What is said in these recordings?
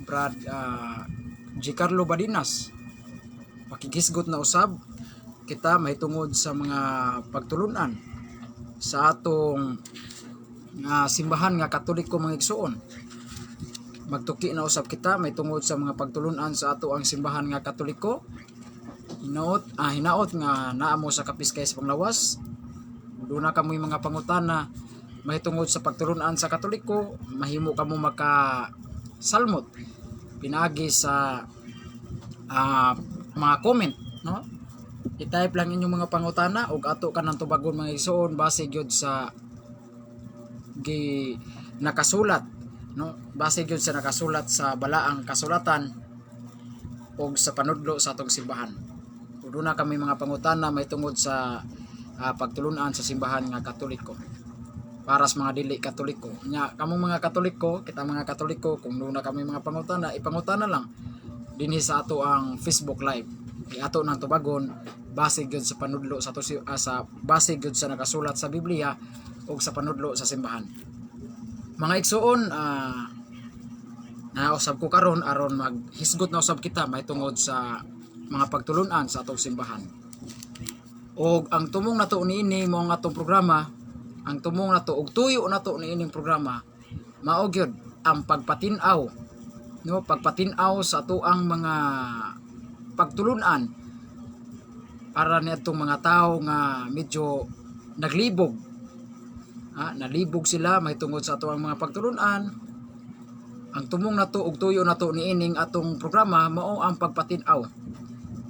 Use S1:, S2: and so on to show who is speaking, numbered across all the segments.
S1: Brad G. Carlo Badinas. Pakighisgot na usab kita mahitungod sa mga pagtulunan sa atong simbahan nga Katoliko, mga igsuon. Magtuki na usab kita mahitungod sa mga pagtulunan sa ato ang simbahan nga Katoliko. Hinaot nga naa mo sa kapiskay sa panglawas. Duna kamoy mga pangutana mahitungod sa pagtulunan sa Katoliko, mahimo kamo maka salmot pinaagi sa mga comment, no? I-type lang inyong mga pangutana ug ato kanang tubagon, mga igsuon, base gyud sa gi nakasulat, no, base gyud sa nakasulat sa balaang kasulatan ug sa panudlo sa atong simbahan. Ug duna kami mga pangutana mahitungod sa pagtulunan sa simbahan nga Katoliko para sa mga dili Katoliko. Nya kamong mga Katoliko, kita mga Katoliko, kung duna kami mga pangutana, ipangutana lang dinhi sa ato ang Facebook Live. Kay ato nang tubagon base gyud sa panudlo sa ato sa base gyud sa nakasulat sa Biblia ug sa panudlo sa simbahan. Mga igsuon, nausab ko karon aron maghisgot na usab kita mahitungod sa mga pagtulunan sa atong simbahan. Og ang tumong nato niini mao ang atong programa, ang tumong nato og tuyo nato niining programa mao gyud ang pagpatin-aw, no, pagpatin-aw sa atoang mga pagtulunan para niadtong mga tao nga medyo naglibog, nalibog sila mahitungod sa atoang mga pagtulunan. Ang tumong nato og tuyo nato niining atong programa mao ang pagpatin-aw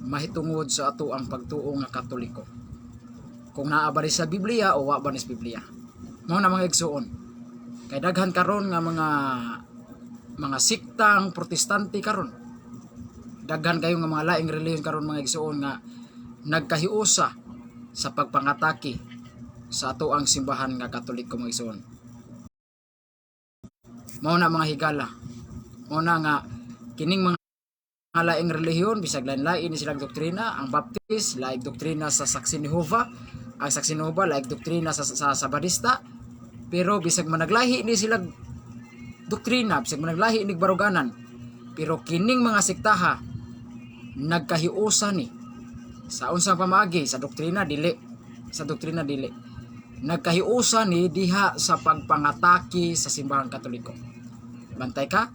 S1: mahitungod sa ato ang pagtuo nga Katoliko, kung naa ba ni sa Biblia o wa ba ni sa Biblia. Mao na, mga igsuon, kay daghan karon nga mga siktang Protestante karon, daghan kayo nga mga laing relihiyon karon, mga igsuon, nga nagkahiusa sa pagpangatake sa ato ang simbahan nga Katoliko, mga igsuon. Mao na, mga higala, mao na nga kining mga laing relihiyon, bisag lain-lain ni silang doktrina, ang Baptist laing doktrina sa Saksi ni Jehova, ang Saksi ni Jehova laing doktrina sa Sabadista, pero bisag managlahi ni sila doktrina, bisag managlahi ni baruganan, pero kining mga sektaha nagkahiusa ni sa unsang pamaagi? Sa doktrina dili, sa doktrina dili, nagkahiusa ni diha sa pagpangatake sa simbahang Katoliko. Bantay ka,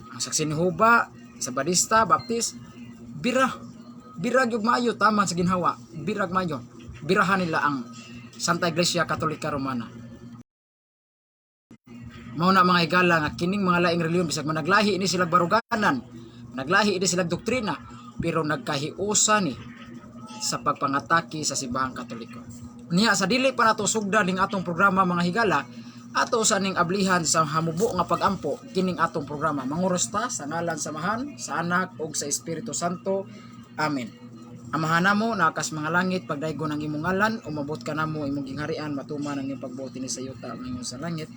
S1: ang Saksi ni Jehova, Sabadista, Baptist, bira bira gyud maayo, taman sa ginhawa, birag maayo, birahan nila ang Santa Iglesia Katolika Romana. Mao na, mga higala, nga kining mga laing relihiyon, bisag managlahi ni sila baruganan, naglahi ni sila doktrina, pero nagkahiusa ni sa pagpangatake sa simbahang Katoliko. Niya sa dili pa nato sugdan ning atong programa, mga higala, ato sa ning ablihan sa hamubo nga pagampo kining atong programa. Manguros ta sa ngalan sa Amahan, sa Anak ug sa Espiritu Santo. Amen. Amahan namo naa kas mga langit, pagdaygon ang imong ngalan, umabot ka namo imong gingharian, matuman ang imong pagbuot dinhi sa yuta ingon sa langit.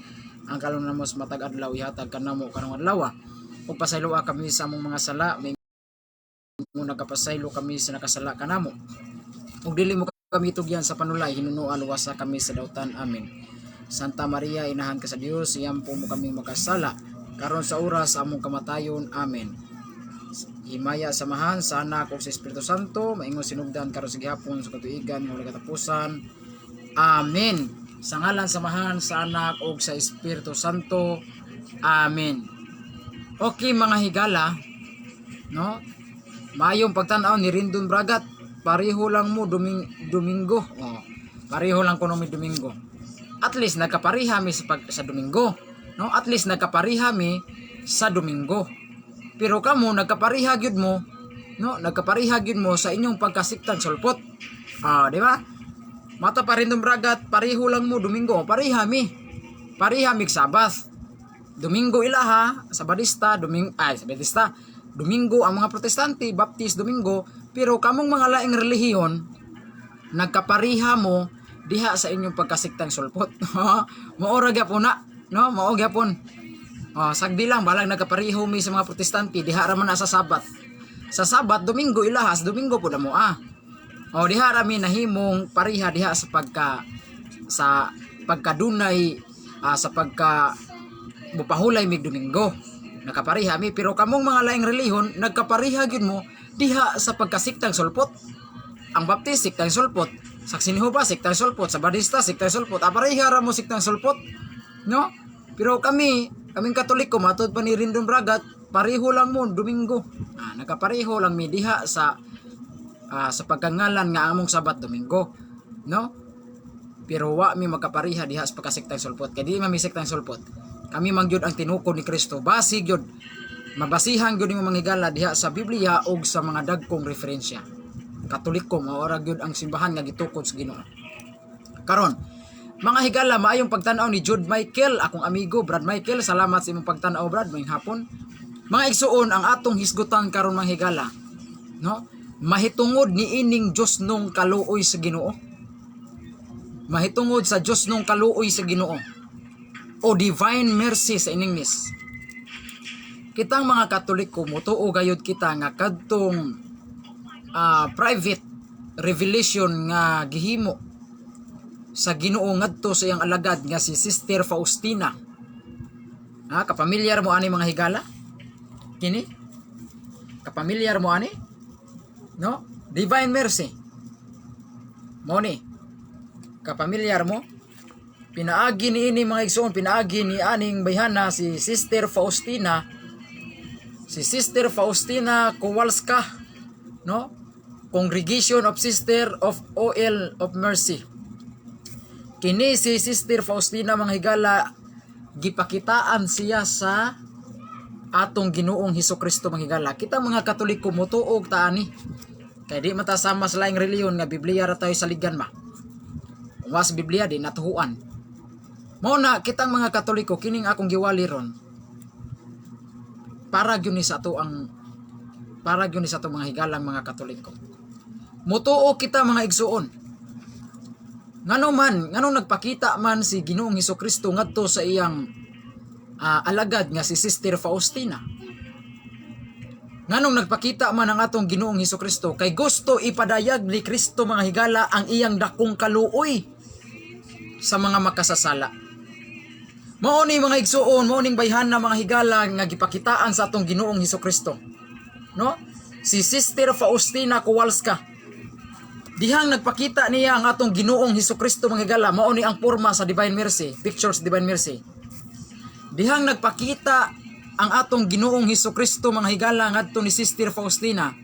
S1: Ang kalon namo sa matag adlaw ihatag kanamo karong adlaw. Ug pasayloa kami sa among mga sala, maingon nagapasaylo kami sa nakasala kanamo. Ug dili mo kami tugyan sa panulay, hinunoa luwasa kami sa dautan. Amen. Santa Maria, inahan ka sa Dios, iyampo mo kami makasala, karon sa oras sa among kamatayon. Amen. Himaya sa Amahan, sa Anak ug sa Espiritu Santo, maingon sinugdan karon sa gihapon sa katuigan nga walay katapusan. Amen. Sa ngalan sa Amahan, sa Anak ug sa Espiritu Santo. Amen. Okay, mga higala, no? Mayong pagtan-aw ni Rindon Bragat. Pareho lang mo Domingo. Oh, pareho lang kuno mi Domingo. At least nagkapariha mi sa Domingo. No? At least nagkapariha mi sa Domingo. Pero kamo nagkapariha gyud mo, no? Nagkapariha gyud mo sa inyong pagkasiktang sulpot. Ah, di ba? Mata pa rin Bragat, pareho lang mo Domingo, pareha mi. Pareha mig Sabbath. Domingo ilaha, Sabadista, Domingo, ay, Sabadista, Domingo ang mga Protestante, Baptist, Domingo, pero kamong mga laing relihiyon, nagkapariha mo diha sa inyong pagkasiktang sulpot. Mao ra gyapon na, no? Mao gyapon. Oh, sagdi lang balag nagkapariho mi sa mga Protestante diha ra man na sa Sabat. Sa Sabat, Domingo ilahas, Domingo pud mo ah. Oh, diha ra mi nahimong pariha diha sa pagkadunay sa pagka mupahulay mig Domingo. Nakapareha mi, pero kamong mga laing relihiyon nagkapareha gyud mo diha sa pagkasiktang sulpot. Ang Baptist, siktang sulpot, Saksi ni Jehova, siktang sulpot, Sabadista, siktang sulpot. Ah, pareha ra mo siktang sulpot, no? Pero kami, kaming Katoliko, matud pa ni Rindon Bragat, pareho lang mo Domingo. Ah, nakapareho lang mi diha sa pagkangalan nga among Sabat Domingo, no? Pero wa mi magkapareha diha sa pagkasiktang sulpot, kay di man mi siktang sulpot. Kami man gyud ang tinukod ni Kristo. Basi gyud mabasihan gyud nimo, mga higala, diha sa Biblia ug sa mga dagkong referensya. Katoliko mao ra gyud ang simbahan nga gitukod sa Ginoo. Karon, mga higala, maayong pagtan-aw ni Jude Michael, akong amigo Brad Michael. Salamat sa imong pagtan-aw, Brad. Maayong hapon. Mga igsuon, ang atong hisgutan karon, mga higala, no, mahitungod ni ining Dios nung kaluoy sa Ginoo, mahitungod sa Dios nung kaluoy sa Ginoo o divine mercy sa English. Kitang mga Katoliko, mutuo gayud kita nga kadtong private revelation nga gihimo sa Ginoo ngadto sa iyang alagad nga si Sister Faustina. Ha, kapamilyar mo ani, mga higala? Kini? Kapamilyar mo ani? No? Divine mercy. Mo ni. Kapamilyar mo? Pinaagi ni ini, mga igsoon, pinaagi ni aning bayhana si Sister Faustina, si Sister Faustina Kowalska, no? Congregation of Sister of OL of Mercy. Kini si Sister Faustina, mga higala, gipakitaan siya sa atong Ginoong Hesus Kristo, mga higala. Kita mga Katoliko, motuo ta ani. Kay di man ta sama sa laing relihiyon nga Biblia ra tayo saligan ba. Kung wa sa Biblia, di natuhuan. Mao na kitang mga Katoliko, kining akong giwali ron, para gyud ni sa ato, mga higalang mga Katoliko. Mutuo kita, mga igsuon. Ngano man, ngano nagpakita man si Ginoong Hesus Kristo ngadto sa iyang alagad nga si Sister Faustina? Nganong nagpakita man ang atong Ginoong Hesus Kristo? Kay gusto ipadayag ni Kristo, mga higala, ang iyang dakong kaluoy sa mga makasasala. Mao ni, mga igsuon, mao ning bayhana, mga higala, nga gipakitaan sa atong Ginoong Hesus Kristo. No? Si Sister Faustina Kowalska. Dihang nagpakita niya ang atong Ginoong Hesus Kristo, mga higala, mao ni ang porma sa Divine Mercy, pictures Divine Mercy. Dihang nagpakita ang atong Ginoong Hesus Kristo, mga higala, ngadto ni Sister Faustina.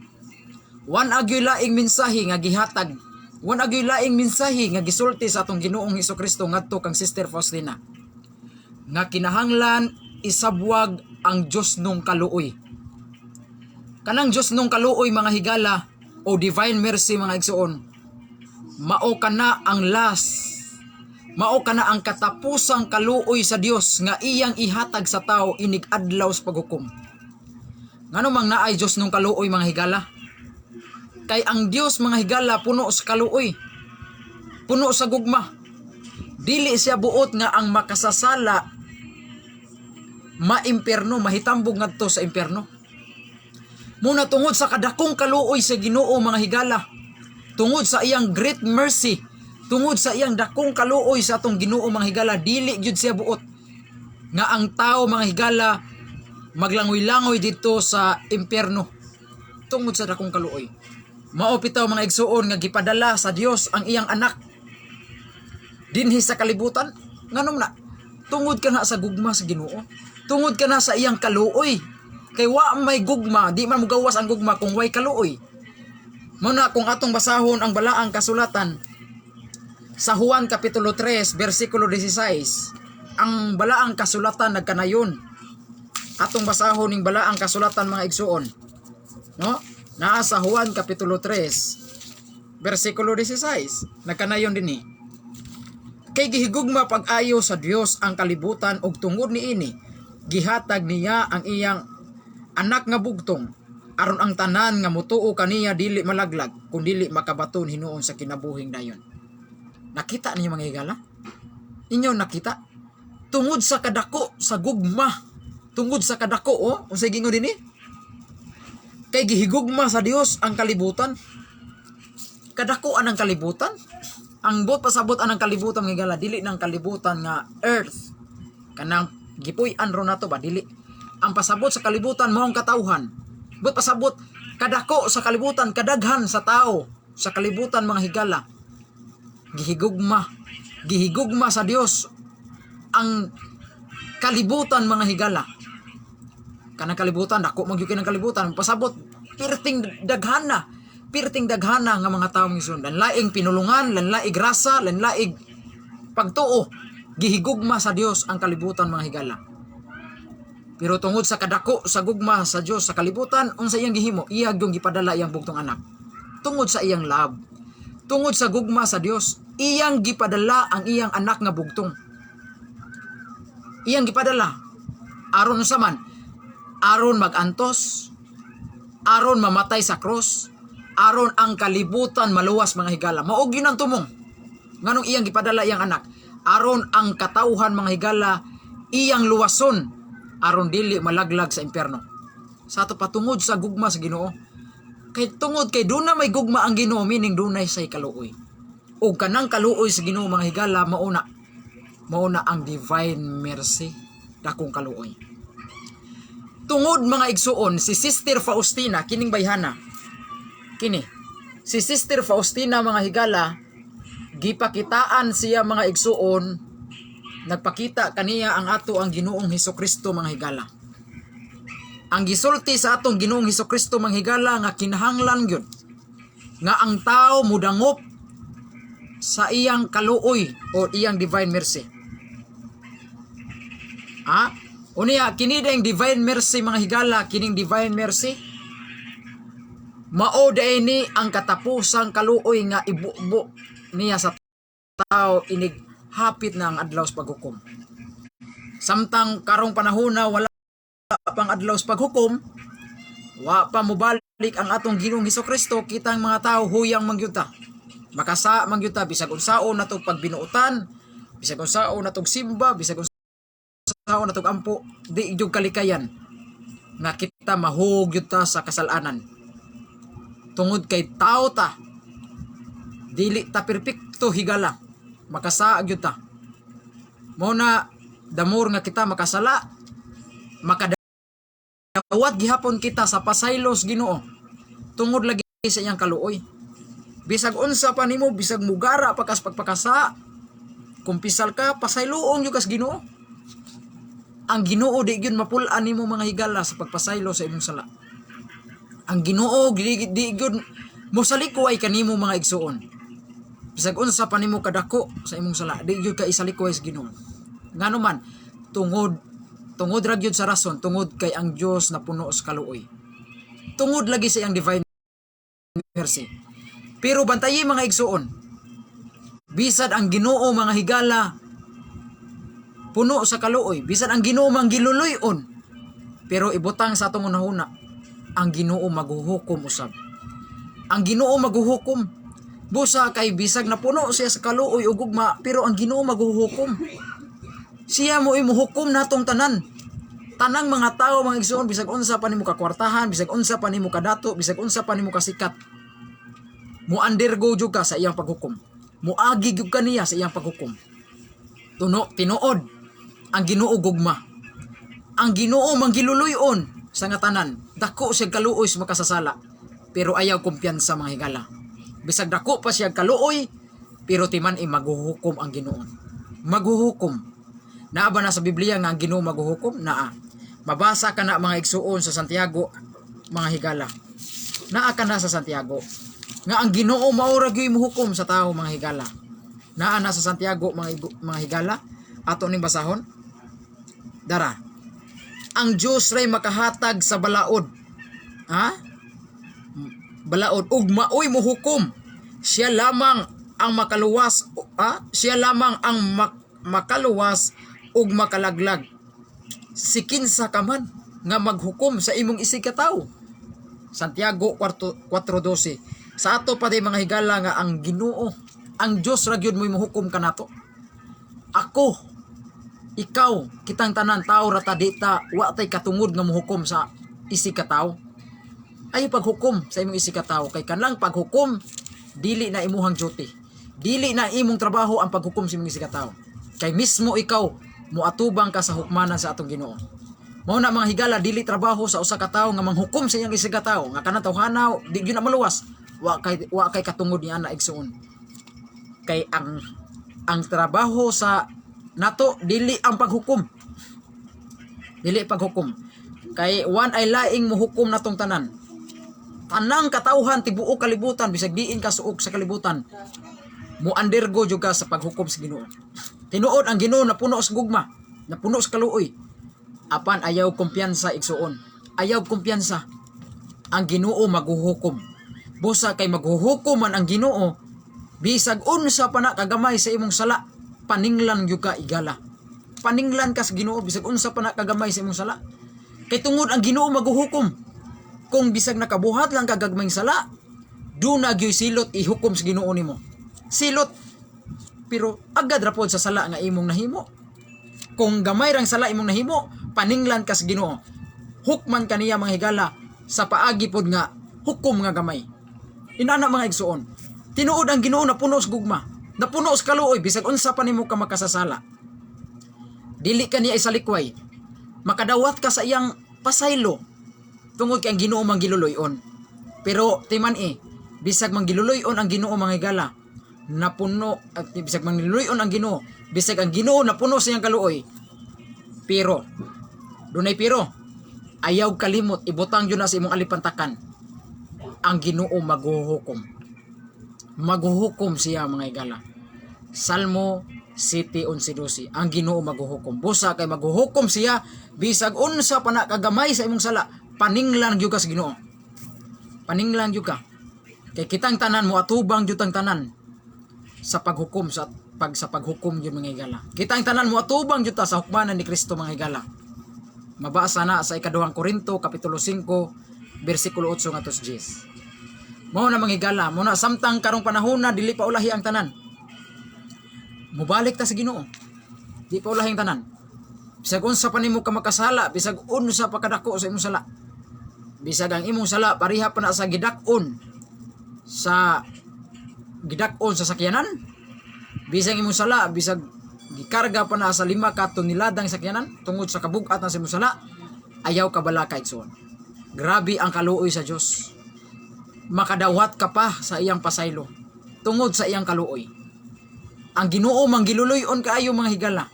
S1: Wa gyoy laing mensahe nga gihatag. Wa gyoy laing mensahe nga gisulti sa atong Ginoong Hesus Kristo ngadto kang Sister Faustina. Nga kinahanglan isabwag ang Dios nung kaluoy. Kanang Dios nung kaluoy, mga higala, o divine mercy, mga igsuon. Mao kana ang last, mao kana ang katapusang kaluoy sa Dios nga iyang ihatag sa tao inig adlaw sa paghukom. Ngano mang naay Dios nung kaluoy, mga higala? Kay ang Dios, mga higala, puno sa kaluoy. Puno sa gugma. Dili siya buot nga ang makasasala maimpierno, mahitambog ngadto sa impierno. Muna tungod sa kadakong kaluoy sa Ginoo, mga higala, tungod sa iyang great mercy, tungod sa iyang dakong kaluoy sa atong Ginoo, mga higala, dili gyud siya buot nga ang tao, mga higala, maglangoy-langoy dito sa impyerno tungod sa dakong kaluoy. Mao bitaw, mga igsuon, nga gipadala sa Dios ang iyang anak dinhi sa kalibutan. Nganong na? Tungod kana sa gugma sa Ginoo. Tungod kana sa iyang kaluoy. Kay wa may gugma, di man mugawas ang gugma kung way kaluoy. Mao na kung atong basahon ang balaang kasulatan sa Juan Kapitulo 3 versikulo 16, ang balaang kasulatan nagkanayon. Atong basahon ning balaang kasulatan, mga igsuon. No? Naa sa Juan Kapitulo 3 versikulo 16, nagkanayon dinhi. Kay gihigugma pag-ayo sa Dios ang kalibutan ug tungod niini gihatag niya ang iyang anak nga bugtong, aron ang tanan nga mutuo kaniya dili malaglag kun dili makabaton hinuon sa kinabuhing dayon. Nakita ninyo, mga higala? Inyo nakita? Tungod sa kadako sa gugma, tungod sa kadako, oh, unsay gingon dinhi? Kay gihigugma sa Dios ang kalibutan. Kadako ang kalibutan. Ang buot pasabot anang kalibutan, mga higala, dili ng kalibutan nga earth. Kanang gipuy-an ro nato ba, dili. Ang pasabot sa kalibutan mao ang katawhan. But pasabot kadako sa kalibutan, kadaghan sa tao sa kalibutan, mga higala, gihigugma, gihigugma sa Dios ang kalibutan, mga higala. Kanang kalibutan, dako man gyud kay ng kalibutan. Pasabot pirting daghana, pirting daghana nga mga tawo, mga igsoon, laing pinulungan, laing grasa, laing pagtuo. Gihigugma sa Dios ang kalibutan, mga higala. Pero tungod sa kadako sa gugma sa Dios sa kalibutan, unsa iyang gihimo? Iya gyung gipadala iyang bugtong anak. Tungod sa iyang love, tungod sa gugma sa Dios, iyang gipadala ang iyang anak nga bugtong. Iyang gipadala aron unsa man? Aron magantos, aron mamatay sa cross, aron ang kalibutan maluwas, mga higala. Mao gyud ang tumong nganong iyang gipadala iyang anak, aron ang katawhan, mga higala, iyang luwason, aron dili malaglag sa impyerno. Sa ato patungod sa gugma sa Ginoo, kay tungod kay duna may gugma ang Ginoo, meaning dunay say kaluoy. Ug kanang kaluoy sa Ginoo, mga higala, mauna ang divine mercy, dakong kaluoy. Tungod, mga igsuon, si Sister Faustina, kining bayhana, kini si Sister Faustina, mga higala, gipakitaan siya, mga igsuon. Nagpakita kaniya ang ato ang Ginoong Hesus Kristo, mga higala. Ang gisulti sa atong Ginoong Hesus Kristo, mga higala, nga kinahanglan gyud nga ang tao mudangop sa iyang kaluoy o iyang divine mercy. Ah, unya kini dayong divine mercy, mga higala, kining divine mercy mao day ni ang katapusang kaluoy nga ibubo niya sa tao inig hapit na ang adlaw sa paghukom. Samtang karong panahon na wala pang adlaw sa paghukom, wa pa mobalik ang atong Ginoong Hesus Kristo, kitang mga tao huyang man gyud ta. Makasa man gyud ta bisag unsaon natong pagbinuotan, bisag unsaon natong simba, bisag unsaon natong ampo, di gyud kalikayan nga kita mahug gyud ta sa kasalanan. Tungod kay tao ta, dili ta perpekto, higala. Makasa gyud ta. Mao na the more nga kita makasala, makadawat gihapon kita sa pasaylos Ginoo tungod lagi sa iyang kaluoy. Bisag unsa pa nimo, bisag mugara pa kas pagpakasa, kumpisal ka, pasayloon gyud kas Ginoo. Ang Ginoo di gyud mapul-an nimo, mga higala, sa pagpasaylo sa imong sala. Ang Ginoo di gyud mosalikway kanimo, mga igsuon. Bisag unsa pa nimo kadako sa imong sala, di gyud ka isalikway sa Ginoo. Ngano man? Tungod ra gyud sa rason, tungod kay ang Dios napuno sa kaluoy. Tungod lagi sa iyang divine mercy. Pero bantayi, mga igsuon. Bisad ang Ginoo, mga higala, puno sa kaluoy, bisan ang Ginoo manggiluluy-on, pero ibutang sa atong hunahuna, ang Ginoo maghuhukom usab. Ang Ginoo maghuhukom. Busa kay bisag napuno siya sa kaluoy ug gugma, pero ang Ginoo maghuhukom. Siya mo imuhukom natong tanan. Tanang mga tao, mga igsuon, bisag unsa pa nimo kakwartahan, bisag unsa pa nimo kadato, bisag unsa pa nimo kasikat, mo undergo jud ka sa iyang paghukom. Muagi gyud ka niya sa iyang paghukom. Tuno tinuod ang Ginoo gugma. Ang Ginoo manggiluluy-on sa nga tanan. Dako siya kaluoy sa makasasala. Pero ayaw kumpiyansa, mga higala. Bisag dako pa siya kaluoy, pero timan ay maghuhukom ang Ginoo. Maghuhukom. Naa ba na sa Biblia nga ang Ginoo maghuhukom? Naa. Mabasa ka na, mga igsuon, sa Santiago, mga higala. Naa ka na sa Santiago nga ang Ginoo mao ra gyud mohukom sa tao, mga higala. Naa na sa Santiago, mga higala. Ato ning basahon. Dara. Ang Dios ray makahatag sa balaod. Ha? Balaod ug maoy mohukom. Siya lamang ang makaluwas, ha? Siya lamang ang makaluwas ug makalaglag. Si kinsa ka man nga maghukom sa imong isig ka tawo? Santiago 4:12. Sa ato pa day, mga higala, nga ang Ginoo, ang Dios ra gyud mo'y mohukom kanato. Ako, ikaw, kitang tanan tao ra ta, di ta, wa tay katungod nga mohukom sa isig ka tawo. Ay paghukom sa imong isig ka tawo, kay kanang paghukom dili na imuhang duty. Dili na imong trabaho ang paghukom sa imong isig ka tawo. Kay mismo ikaw moatubang ka sa hukmanan sa atong Ginoo. Mao na, mga higala, dili trabaho sa usa ka tawo nga manghukom sa iyang isa ka tawo nga kanang tawhana di gyud na maluwas. Wa kay katungod niya na, igsuon. Kay ang trabaho sa nato dili ang paghukom. Dili paghukom. Kay walay laing muhukom natong tanan. Tanang katawhan tibuok kalibutan, bisag diin ka suok sa kalibutan, mo undergo jud ka sa paghukom sa Ginoo. Tinuod ang Ginoo napuno sa gugma, napuno sa kaluoy. Apan ayaw kumpiyansa, igsuon. Ayaw kumpiyansa. Ang Ginoo maghuhukom. Busa kay maghuhukom man ang Ginoo, bisag unsa pa na kagamay sa imong sala, paninglan gyud ka, igala. Paninglan ka sa Ginoo bisag unsa pa na kagamay sa imong sala. Kay tungod ang Ginoo maghuhukom. Kung bisag nakabuhat lang ka gagmayng sala, duna gyud silot ihukom sa Ginoo nimo. Silot, pero agad ra pod sa sala nga imong nahimo. Kung gamay rang sala imong nahimo, paninglan ka sa Ginoo. Hukman kaniya, mga higala, sa paagi pod nga hukom nga gamay. Inana, mga igsuon. Tinuod ang Ginoo napuno sa gugma, napuno sa kaluoy bisag unsa pa nimo ka makasasala. Dili ka niya isalikway. Makadawat ka sa iyang pasaylo tungod kay ang Ginoo manggiluluyon. Pero timan eh, bisag manggiluluyon ang Ginoo, mga higala, napuno at bisag manggiluluyon ang Ginoo, bisag ang Ginoo napuno sa iyang kaluoy. Pero dunay pero, ayaw kalimot, ibutang yun na sa imong alipantakan. Ang Ginoo maghuhukom. Maghuhukom siya, mga higala. Salmo 7:11. Ang Ginoo maghuhukom. Busa kay maghuhukom siya, bisag unsa pa na kagamay sa imong sala, paninglan gyud ka sa Ginoo. Paninglan gyud ka. Kay kitang tanan mo atubang gyud tang tanan sa paghukom gyud, mga higala. Kitang tanan mo atubang gyud ta sa hukmanan ni Kristo, mga higala. Mabasa na sa ikaduhang Korinto kapitulo 5 bersikulo 8 ngadto sa 10. Mao na, mga higala, mao na samtang karong panahon na dili pa ulahi ang tanan. Mubalik ta sa Ginoo. Di pa ulahi ang tanan. Bisag unsa pa nimo ka makasala, bisag unsa pa kadako sa imong sala. Bisag ang imong sala pareha pa na sa gidak-on sa sakyanan. Bisag imong sala, bisag gikarga pa na sa 5 ka toneladang sakyanan tungod sa kabugat na sa imong sala, ayaw ka balaka, igsoon. Grabe ang kaluoy sa Dios. Makadawat ka pa sa iyang pasaylo tungod sa iyang kaluoy. Ang Ginoo manggiluluyon kaayo, mga higala.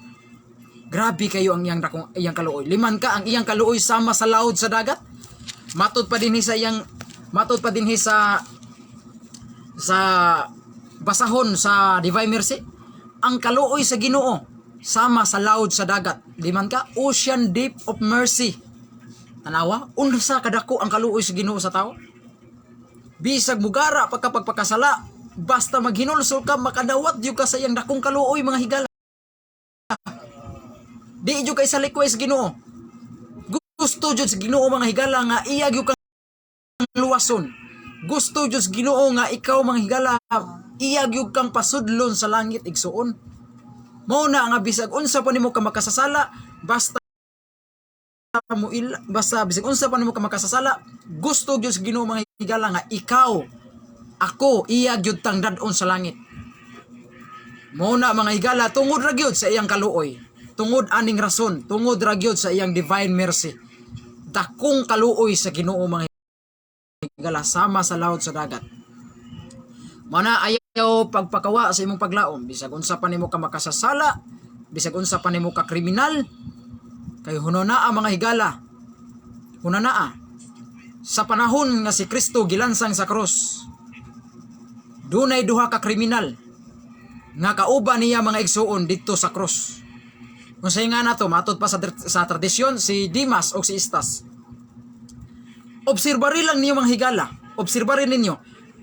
S1: Grabe kayo ang iyang dakong iyang kaluoy. Liman ka, ang iyang kaluoy sama sa laod sa dagat. Matod pa dinhi sa basahon sa Divine Mercy. Ang kaluoy sa Ginoo sama sa laod sa dagat. Liman ka, ocean deep of mercy. Tanawa, unsa kadako ang kaluoy sa Ginoo sa tao? Bisag mugara pa kapag pagkasala, basta maghinulsol ka, makadawat jud ka sa iyang dakong kaluoy, mga higala. Di jud kay salikway sa Ginoo. Gusto jud sa Ginoo, mga higala, nga iya gyud kang luwason. Gusto jud sa Ginoo nga ikaw, mga higala, iya gyud kang pasudlon sa langit, igsuon. Mao na nga bisag unsa pa nimo ka makasasala, basta bisag unsa pa nimo ka makasasala, gusto gyud sa Ginoo, mga higala, nga ikaw, ako, iya gyud tang dad-on sa langit. Mao na, mga higala, tungod ra gyud sa iyang kaluoy. Tungod aning rason, tungod ra gyud sa iyang divine mercy. Dakong kaluoy sa Ginoo, mga higala, sama sa laod sa dagat. Mao na ayaw pagpakawa sa imong paglaom, bisag unsa pa nimo ka makasasala, bisag unsa pa nimo ka kriminal, kay huno na ang mga higala. Huno naa sa panahon nga si Kristo gilansang sa krus, dunay duha ka kriminal nga kauban niya, mga igsuon, didto sa krus. Kung sa nga nato, matod pa sa tradisyon, si Dimas o si Istas. Obserbari lang niyo, mga higala. Obserbari ninyo.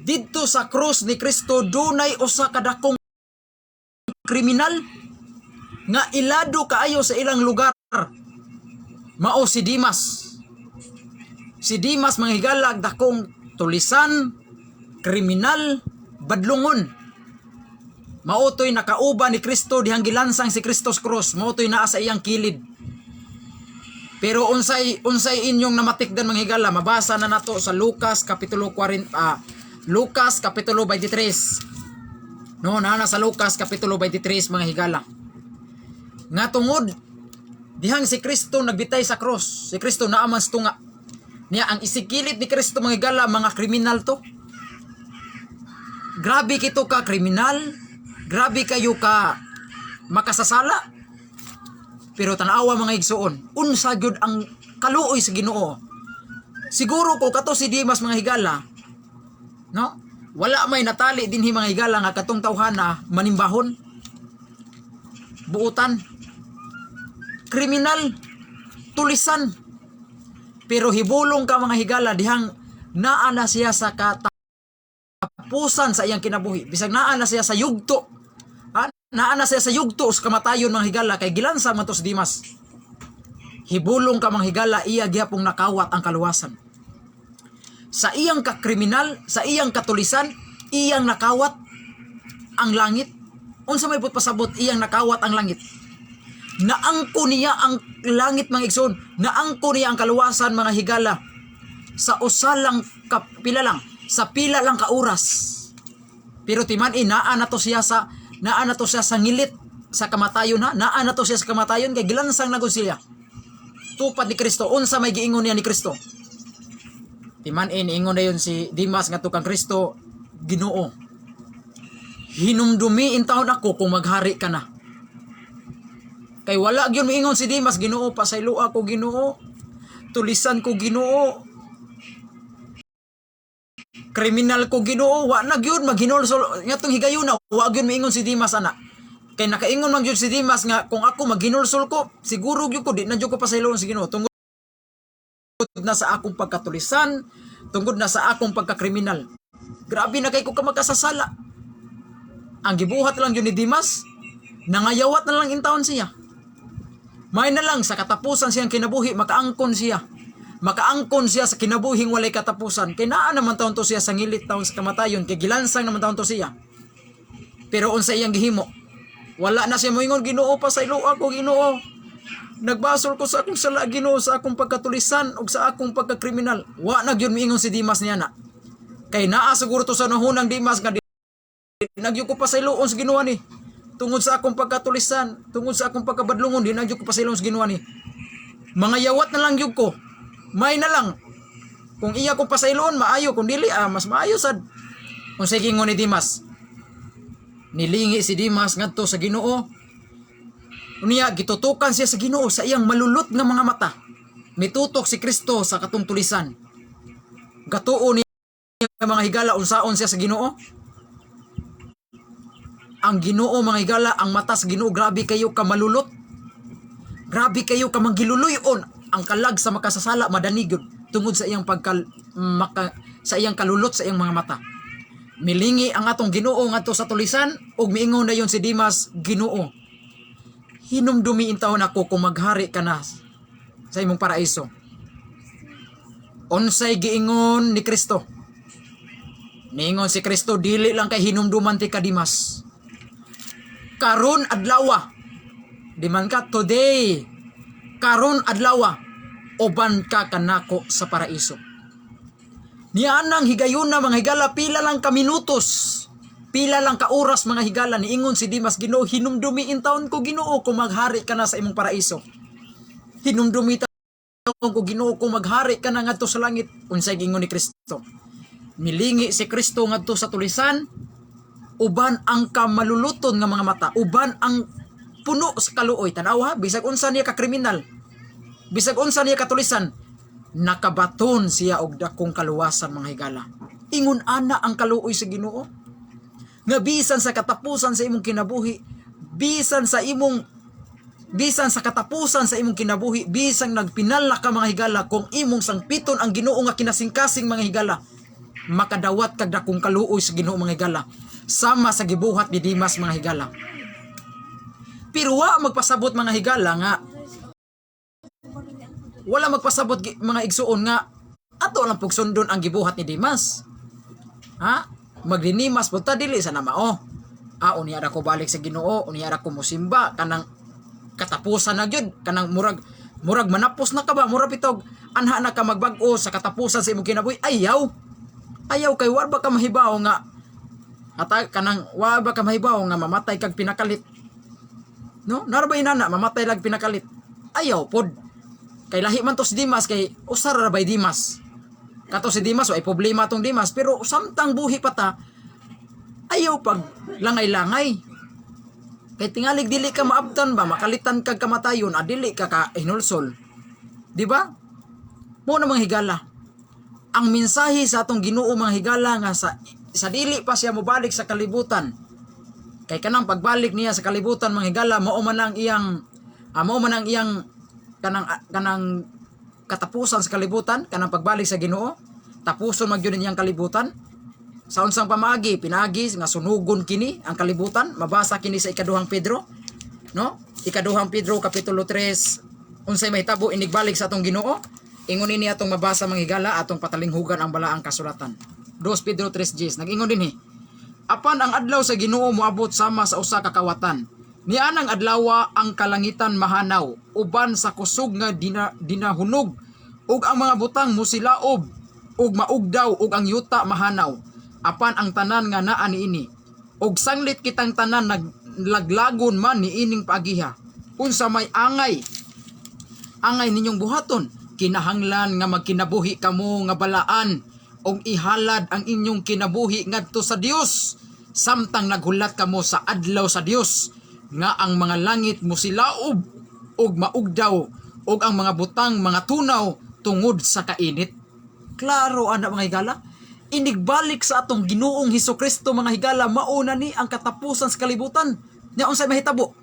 S1: Didto sa krus ni Kristo dunay usa ka dakong kriminal nga ilado kaayo sa ilang lugar. Mao si Dimas. Si Dimas, mga higala, dakong tulisan, kriminal, badlungon. Mao to'y nakauban ni Kristo dihang gilansang si Kristo sa cross. Mao to'y naa sa iyang kilid. Pero unsay unsay inyong namatikdan, mga higala, mabasa na nato sa Lucas kapitulo 40, Lucas kapitulo 23. No, naa na sa Lucas kapitulo 23, mga higala. Nga tungod Dihang si Kristo nagbitay sa cross, si Kristo naa man sa tunga. Niya ang isigkilit ni Kristo, mga higala, mga kriminal to. Grabe kito ka kriminal, grabe kayo ka makasasala. Pero tanawa, mga igsuon, unsa gyud ang kaluoy sa Ginoo. Siguro ko kato si Dimas, mga higala, no? Wala may natali dinhi, mga higala, nga katong tawhana manimbahon. Buutan. Kriminal. Tulisan. Pero hibulong ka, mga higala, dihang naa na siya sa katapusan sa iyang kinabuhi. Bisag naa na siya sa yugto. Ha? Naa na siya sa yugto sa kamatayon, mga higala, kay gilansa man to si Dimas. Hibulong ka, mga higala, iya gihapong nakawat ang kaluwasan. Sa iyang kakriminal, sa iyang katulisan, iyang nakawat ang langit. Unsa may pasabot iyang nakawat ang langit? Naangko niya ang langit, mga igsoon. Naangko niya ang kaluwasan, mga higala. Sa usa lang ka, pila lang, sa pila lang ka oras. Pero timan-i naa na to siya sa ngilit sa kamatayon, ha. Naa na to siya sa kamatayon kay gilansang na gud siya. Tupad ni Kristo, unsa may giingon niya ni Kristo? Timan-i niingon na yun si Dimas nga kang Kristo, "Ginoo, hinumdumi intawon ako kung maghari ka na." Kay wala gyud miingon si Dimas, "Ginoo, pasayloa ko, Ginoo. Tulisan ko, Ginoo. Kriminal ko, Ginoo." Wa na gyud maghinulsol ngatong higayuna, wa gyud miingon si Dimas ana. Kay nakaingon man gyud si Dimas nga kung ako maghinulsol ko, siguro gyud ko di na gyud ko pasayloon si Ginoo tungod na sa akong pagkatulisan, tungod na sa akong pagkakriminal. Grabe na kay ko ka magkasasala. Ang gibuhat lang yun ni Dimas, nangayawat na lang intawon siya. May na lang sa katapusan siyang kinabuhi, makaangkon siya. Makaangkon siya sa kinabuhing walay katapusan. Kay naa naman taon to siya sa ngilit taon sa kamatayon, kay gilansang naman taon to siya. Pero unsa iyang gihimo? Wala na siya moingon, "Ginoo, pasayloa ko, Ginoo. Nagbasol ko sa akong sala, Ginoo, sa akong pagkatulisan ug sa akong pagkakriminal." Wa na gyud miingon si Dimas niya na. Kay naa siguro to sa nahunang Dimas nga di nagyo ko pasayloon sa Ginoo ni. Tungod sa akong pagkatulisan, tungod sa akong pagkabadlungon, di nagyo ko pasayloon sa Ginoo ni. Mga yawat na lang gyud ko. May na lang. Kung iya ko pasayloon, maayo. Kung dili, mas maayo sad. Unsay giingon ni Dimas? Nilingi si Dimas ngadto sa Ginoo. Unya gitutukan siya sa Ginoo sa iyang malulot nga mga mata. Mitutok si Kristo sa katong tulisan. Gatuo niya, mga higala, unsaon siya sa Ginoo. Ang Ginoo, mga higala, ang mata sa Ginoo grabe kayo ka malulot. Grabe kayo ka manggiluluyon. Ang kalag sa makasasala madanig gyud tungod sa iyang pagkal maka, sa iyang kalulot sa iyang mga mata. Milingi ang atong Ginoo ngadto sa tulisan ug miingon na yon si Dimas, "Ginoo, hinumdumi intawon ako kung maghari ka na sa imong paraiso." Unsay giingon ni Kristo? Niingon si Kristo, "Dili lang kay hinumduman ti ka, Dimas. Karon adlawa. Di man ka today. Karon adlawa uban ka kanako sa paraiso." Nianang higayuna, mga higala, pila lang ka minutos, pila lang ka oras, mga higala, niingon si Dimas, "Ginoo, hinumdumi taon ko, Ginoo, kung maghari ka na sa imong paraiso. Hinumdumi taon ko, Ginoo, kung maghari ka na ngadto sa langit." Unsay giingon ni Kristo? Milingi si Kristo ngadto sa tulisan uban ang kamaluluton nga mga mata, uban ang puno sa kaluoy. Tanawa, bisag unsa niya ka kriminal, bisag unsa niya katulisan, nakabaton siya og dakong kaluwasan, mga higala. Ingon ana ang kaluoy sa Ginoo. Nga bisan sa katapusan sa imong kinabuhi, bisan sa katapusan sa imong kinabuhi, bisan nagpinal na ka, mga higala, kung imong sangpiton ang Ginoo nga kinasingkasing, mga higala, makadawat kag dakong kaluoy sa Ginoo, mga higala. Sama sa gibuhat ni Dimas, mga higala. Pero wa magpasabot, mga higala, nga wala magpasabot mga igsuon nga ato lang pugsundon ang gibuhat ni Dimas. Ha? Magdinimas punta dili sa namao. Ah, unya ra ko balik sa Ginoo, unya ra ko musimba kanang katapusan na gyud, kanang murag manapos na ka ba, murag bitog anha na ka magbag-o sa katapusan sa imong kinabuhi. Ayaw. Ayaw kay wa ba ka mahibaw nga ata kanang wa ba ka mahibaw nga mamatay kag pinakalit. No? Nara ba inana mamatay lag pinakalit? Ayaw pod. Kay lahi man to si Dimas, kay usar ra bay Dimas. Kato si Dimas, way problema tong Dimas, pero samtang buhi pa ta, ayaw pag langay-langay. Kay tingalig dili ka maabtan ba, makalitan kag kamatayon, dili ka ka hinulsol. Di ba? Mao na, mga higala. Ang mensahe sa atong Ginoo, mga higala, nga sa dili pa siya mobalik sa kalibutan. Kay kanang pagbalik niya sa kalibutan, mga higala, mao man ang iyang kanang katapusan sa kalibutan, kanang pagbalik sa Ginoo, tapuson man gyud niyang kalibutan. Sa unsang pamaagi? Pinagi nga sunugon kini ang kalibutan. Mabasa kini sa Ikaduhang Pedro, no? Ikaduhang Pedro kapitulo 3, unsay mahitabo inigbalik sa atong Ginoo? Ingon ini, atong mabasa, mga higala, atong patalinghugan ang balaang kasulatan. 2 Pedro 3:10. Nag-ingon dinhi, "Apan ang adlaw sa Ginoo moabot sama sa usa ka kawatan. Nianang adlawa ang kalangitan mahanaw uban sa kusog nga dinahunog ug ang mga butang musilaob ug maugdaw ug ang yuta mahanaw apan ang tanan nga naa niini. Ug sanglit kitang tanan naglaglagon man niining paagiha, unsa may angay ninyong buhaton? Kinahanglan nga magkinabuhi kamo nga balaan ug ihalad ang inyong kinabuhi ngadto sa Dios samtang naghulat kamo sa adlaw sa Dios, nga ang mga langit musilaob ug maugdaw ug ang mga butang mga tunaw tungod sa kainit." Klaro ana, mga higala. Inigbalik sa atong Ginoong Hesus Kristo, mga higala, mauna ni ang katapusan sa kalibutan. Nya unsay mahitabo?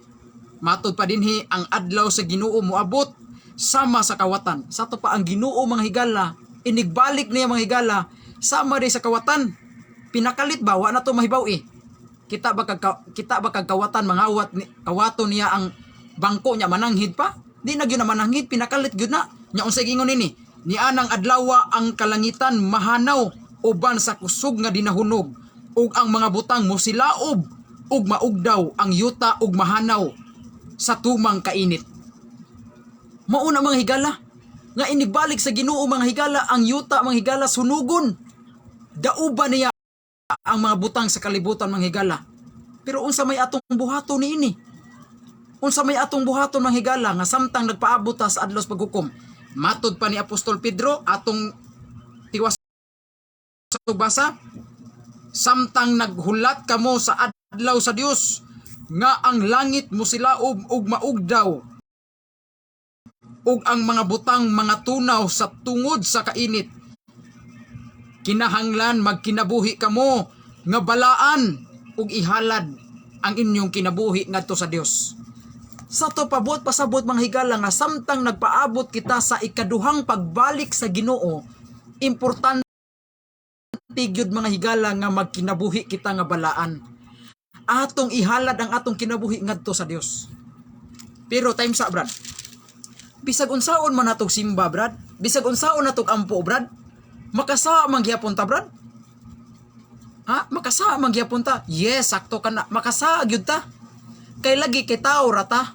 S1: Matod pa dinhi, ang adlaw sa Ginoo moabot sama sa kawatan. Sa ato pa ang Ginoo, mga higala, inigbalik niya, mga higala, sama day sa kawatan. Pinakalit ba, wa na to mahibaw eh. Kita ba kag kawatan mangawat ni, kawato niya ang bangko niya, mananghid pa? Di na gyud na mananghid, pinakalit gyud na. Nya unsay gingon nini? "Nianang adlawa ang kalangitan mahanaw uban sa kusog nga dinahunog ug ang mga butang mosilaob ug maugdaw ang yuta ug mahanaw sa tumang kainit." Mauna, mga higala, nga inigbalik sa Ginoo, mga higala, ang yuta, mga higala, sunugon. Dauba niya ang mga butang sa kalibutan, mga higala. Pero unsa may atong buhaton niini? Unsa may atong buhaton, mga higala, nga samtang nagpaabot ta sa adlaw sa paghukom? Matod pa ni Apostol Pedro, atong tiwas basa, "Samtang naghulat kamo sa adlaw sa Dios, nga ang langit mosilaob ug maugdaw ug ang mga butang mga tunaw sa tungod sa kainit, kinahanglan magkinabuhi kamo nga balaan ug ihalad ang inyong kinabuhi ngadto sa Dios." Sa to pabot pasabot, mga higala, nga samtang nagpaabot kita sa ikaduhang pagbalik sa Ginoo, importante gyud, mga higala, nga magkinabuhi kita nga balaan. Atong ihalad ang atong kinabuhi ngadto sa Dios. Pero time sa, brad. Bisag unsaon man natog simba, brad. Bisag unsaon natog ampo, brad. Makasa man gyapon ta, brad. Ha? Makasa man gyapon ta. Yes, sakto ka na. Makasa gyud ta. Kay lagi kay tao ra ta.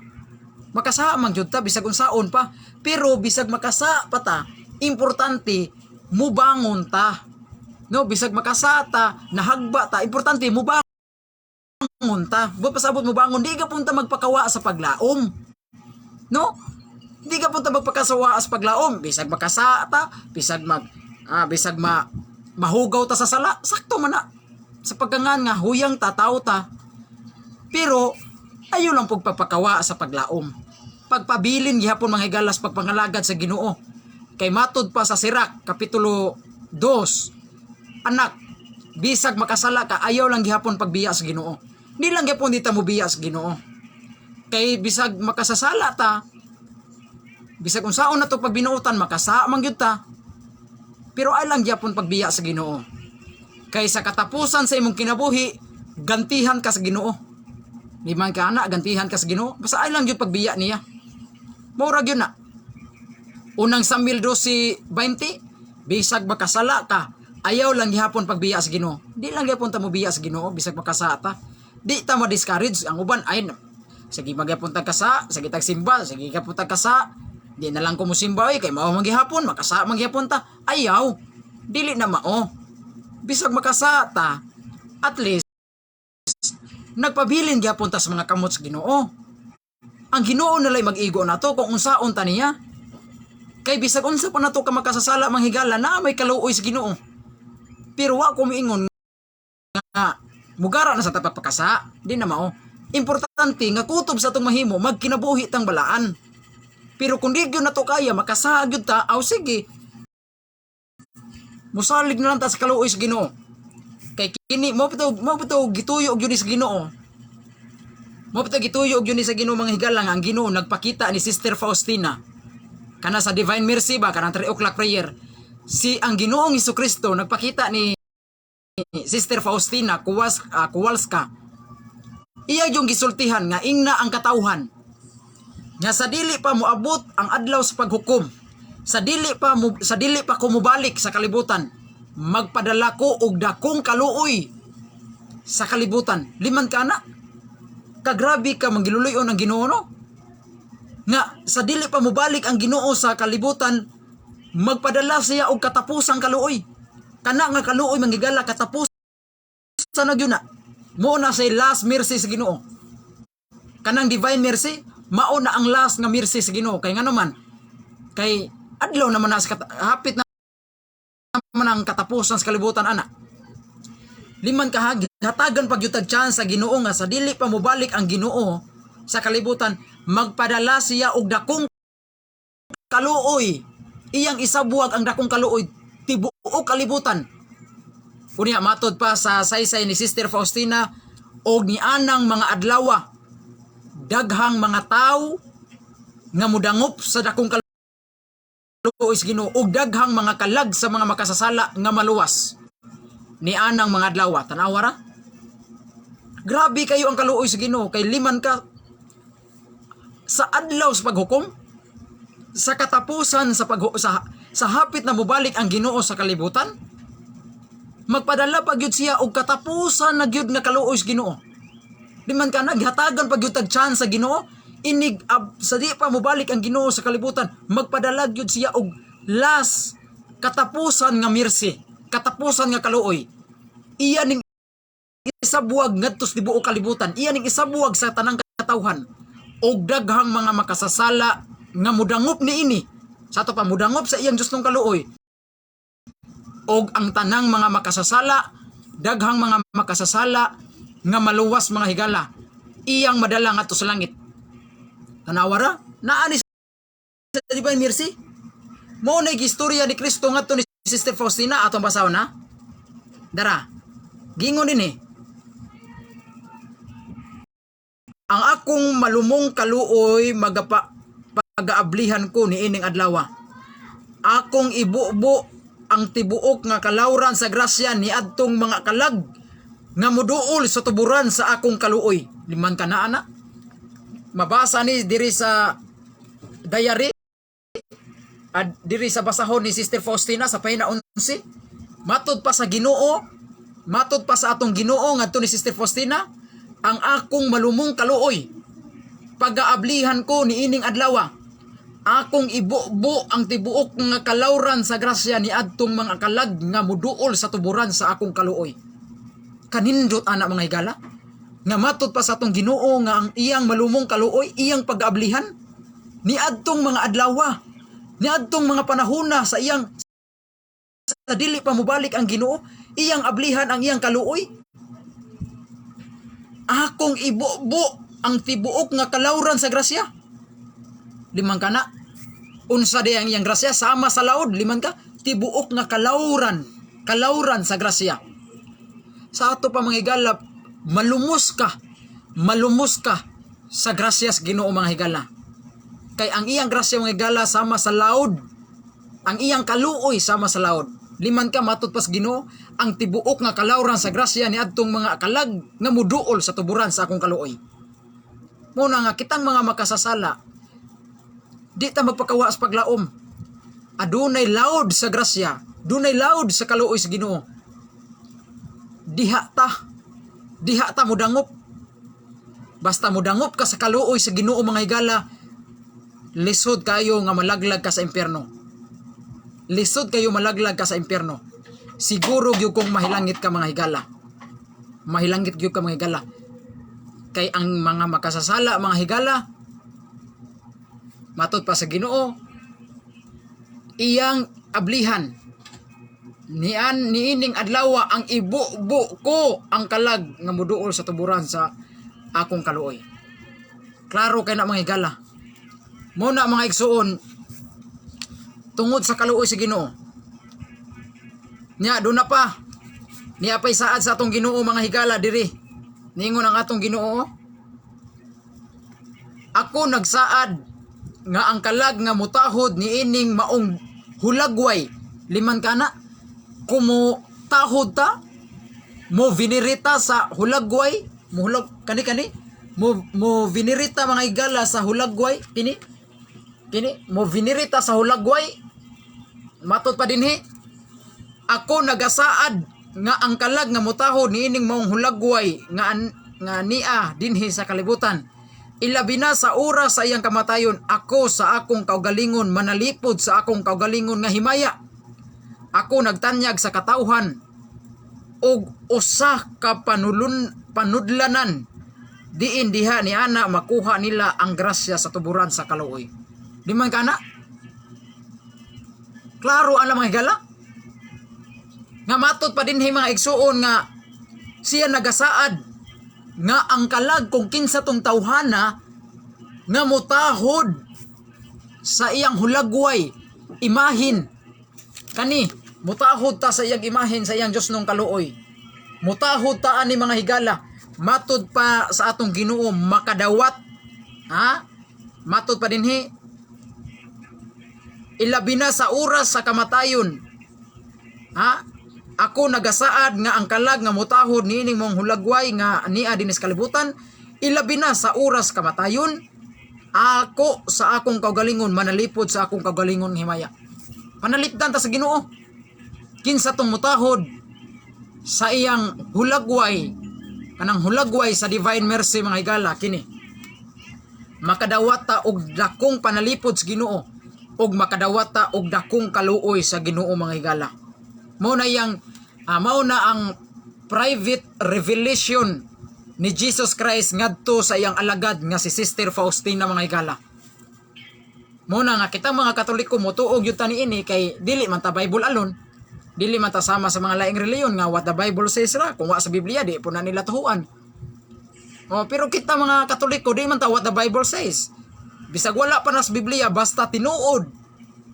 S1: Makasa man gyud ta bisag unsaon pa. Pero bisag makasa pa ta, importante mubangon ta. No, bisag makasa ta, nahagba ta, importante mubangon ta. Buot pasabot mubangon, di ka punta magpakawa sa paglaom. No? Di ka punta magpakasawa sa paglaom, bisag makasa ta, bisag ma mahugaw ta sa sala, sakto man na. Sa pagkangan nga huyang ta, tao ta. Pero ayo lang pagpapakawa sa paglaom. Pagpabilin gihapon, mga higalas, pagpangalagad sa Ginoo. Kay matod pa sa Sirak kapitulo 2, anak, bisag makasala ka, ayaw lang gihapon pagbiya sa Ginoo. Di lang gihapon dita mo biya sa Ginoo. Kay bisag makasasala ta, bisag unsaon na to pagbinuotan, makasa man gyud ta. Pero ay lang gyapon pagbiya sa Ginoo. Kay sa katapusan sa imong kinabuhi, gantihan ka sa Ginoo. Di man ka ana, gantihan ka sa Ginoo. Basta ay lang gyud pagbiya niya. Mura gyud na. Unang Samuel 12:20, bisag makasala ka, ayaw lang gihapon pagbiya sa Ginoo. Di lang gihapon ta mo biya sa Ginoo bisag makasala ta. Di ta ma-discourage ang uban ay sige magyapon ta kasa, sige tag simba, sige gyapon ta kasa. Di na lang ko mo simba oy kay mao man gihapon, makasa man gihapon ta. Ayaw. Dili na mao. Bisag makasa ta, at least nagpabilin gyapon ta sa mga kamot sa Ginoo. Ang Ginoo na lay mag-igo nato kung unsaon ta niya. Kay bisag unsa pa nato ka makasasala, mga higala, na may kaluoy sa Ginoo. Pero wa ko miingon nga mugara na sa ta pagpakasa, di na mao. Importante nga kutob sa atong mahimo magkinabuhi tang balaan. Pero kung di gyud nato kaya, makasa gyud ta, aw sige. Musalig na lang ta sa kaluoy sa Ginoo. Kay kini mao bitaw gituyo gyud ni sa Ginoo. Mao bitaw gituyo gyud ni sa Ginoo, mga higala, nga ang Ginoo nagpakita ni Sister Faustina. Kana sa Divine Mercy ba, kanang 3 o'clock prayer. Si ang Ginoong Kristo nagpakita ni Sister Faustina Kowalska. Iya yung gisultihan nga ingna ang katawhan nga sa dili pa moabot ang adlaw sa paghukom, sa dili pa ko mobalik sa kalibutan, magpadala ko og dakong kaluoy sa kalibutan. Liman ka na. Kagrabe ka manggiluluyon ang Ginoo, no? Nga sa dili pa mobalik ang Ginoo sa kalibutan, magpadala siya og katapusang kaluoy. Kana nga kaluoy, mga higala, katapusan na gyud na. Mao na say last mercy sa Ginoo. Kanang Divine Mercy, mao na ang last nga mercy sa Ginoo. Kay ngano man, kay adlaw naman na sa hapit na man ang katapusan sa kalibutan ana. Liman ka, hatagan pag yutag chance sa Ginoo nga sa dili pa mobalik ang Ginoo sa kalibutan, magpadala siya og dakong kaluoy. Iyang isabuwag ang dakong kaluoy tibuok kalibutan. Unya matod pa sa saysay ni Sister Faustina og ni anang mga adlawa, daghang mga tawo nga mudangop sa dakong kaluoy sa Ginoo ug daghang mga kalag sa mga makasasala nga maluwas ni anang mga adlaw. Tanawa ra. Grabe kayo ang kaluoy sa Ginoo kay liman ka, sa adlaw sa paghukom, sa katapusan sa pag sa hapit na mobalik ang Ginoo sa kalibutan, magpadala pa gyud siya og katapusan na gyud nga kaluoy sa Ginoo. Di man ka, naghatagan pa gyud tag chance sa Ginoo inig ab, sa di pa mobalik ang Ginoo sa kalibutan, magpadala gyud siya og last katapusan nga mercy, katapusan nga kaluoy. Iya ning isabuwag ngadto sa tibuok kalibutan, iya ning isabuwag sa tanang katawhan og daghang mga makasasala nga mudangop niini. Sa ato pa mudangop sa iyang justong kaluoy og ang tanang mga makasasala, daghang mga makasasala nga maluwas, mga higala, iyang madala ngadto sa langit. Tanawa ra, naa ni sa Divine Mercy. Mao na istorya ni Kristo ngadto ni Sister Faustina. Atong basahon na. Dara. Gingon din eh. "Ang akong malumong kaluoy magapa pagaablihan ko ni ining adlawa. Akong ibubo ang tibuok nga kalawran sa grasya ni adtong mga kalag nga muduol sa tuburan sa akong kaluoy." Liman ka na, ana. Mabasa ni diri sa diary ad diri sa basahon ni Sister Faustina sa pahina 11. Matod pa sa Ginoo, matod pa sa atong Ginoo ngadto ni Sister Faustina, "Ang akong malumong kaluoy pagaablihan ko ni ining adlawa. Akong ibubo ang tibuok nga kalawran sa grasya ni adtong mga kalag nga muduol sa tuburan sa akong kaluoy." Kanindot ana, mga higala, nga matod pa sa atong Ginoo nga ang iyang malumong kaluoy iyang pagaablihan ni adtong mga adlawa, ni adtong mga panahona sa iyang sa dili pa mobalik ang Ginoo, iyang ablihan ang iyang kaluoy. "Akong ibubo ang tibuok nga kalawran sa grasya." Liman kana. Unsa di ang iyang grasya? Sama sa laod, liman ka, tibuok nga kalawran, kalawran sa grasya. Sa ato pa, mga higala, malumos ka, malumos ka sa grasya sa Ginoo, mga higala. Kay ang iyang grasya, mga higala, sama sa laod. Ang iyang kaluoy sama sa laod. Liman ka, matod pas Ginoo, ang tibuok nga kalawran sa grasya ni adtong mga kalag nga muduol sa tuburan sa akong kaluoy. Muna nga kitang mga makasasala, di ta magpakawa sa paglaom. Adunay laod sa grasya, dunay laod sa kaluoy sa Ginoo. Diha ta mudangop. Basta mudangop ka sa kaluoy sa Ginoo, mga higala, lisod kayo nga malaglag ka sa impyerno. Lisod kayo malaglag ka sa impyerno. Siguro gyud kung mahilangit ka, mga higala. Mahilangit gyud ka, mga higala. Kay ang mga makasasala, mga higala, Matod pa sa Ginoo, iyang ablihan nian niining adlawa ang ibubo ko ang kalag nga moduol sa tuburan sa akong kaluoy. Klaro kay na, mga higala. Mo na, mga igsuon, tungod sa kaluoy sa Ginoo. Nya do na pa niya pay saad sa atong Ginoo, mga higala, diri. Ningon ang atong Ginoo, "Ako nagsaad nga ang kalag nga mutahod niining maong hulagway." Liman kana kumo tahod ta mo venerate sa hulagway, mo hulag kani kani mo mo venerate, mga higala, sa hulagway kini kini mo venerate sa hulagway. Matod pa dinhi, "Ako nagasaad nga ang kalag nga mutahod niining maong hulagway nga nia dinhi sa kalibutan, ilabi na sa oras sa iyang kamatayon, ako sa akong kaugalingon manalipod sa akong kaugalingon nga himaya. Ako nagtanyag sa katawhan og usa ka panulun panudlanan diin diha ni ana makuha nila ang grasya sa tuburan sa kaluoy." Di man kana klaro ang mga higala nga matod pa dinhi, mga igsuon, nga siya nagasaad nga ang kalag kung kinsa tong tawhana nga mutahod sa iyang hulagway imahin kani, mutahod ta sa iyang imahin, sa iyang Diyos nung kaluoy, mutahod ta ani, mga higala, matud pa sa atong Ginoo makadawat, ha. Matud pa dinhi, ilabi na sa oras sa kamatayon, ha, "Ako nagasaad nga ang kalag nga mutahod niining mong hulagway nga nia dinis kalibutan, ilabi na sa oras kamatayon, ako sa akong kaugalingon manalipod sa akong kaugalingon himaya." Panalipdan ta sa Ginoo kinsa tong mutahod sa iyang hulagway, kanang hulagway sa Divine Mercy, mga higala. Kini makadawat ta og dakong panalipod sa Ginoo ug makadawat ta og dakong kaluoy sa Ginoo, mga higala. Mao na ang private revelation ni Jesus Christ ngadto sa iyang alagad nga si Sister Faustina, mga higala. Mao na nga kitang mga Katoliko motuo gyud ta niini kay dili man ta Bible alone, dili man ta sama sa mga laing reliyon nga what the Bible says ra. Kung wa sa Biblia, di po na nila tuhuan. Oh, pero kita mga Katoliko, di man ta what the Bible says. Bisag wala pa na sa Biblia, basta tinuod,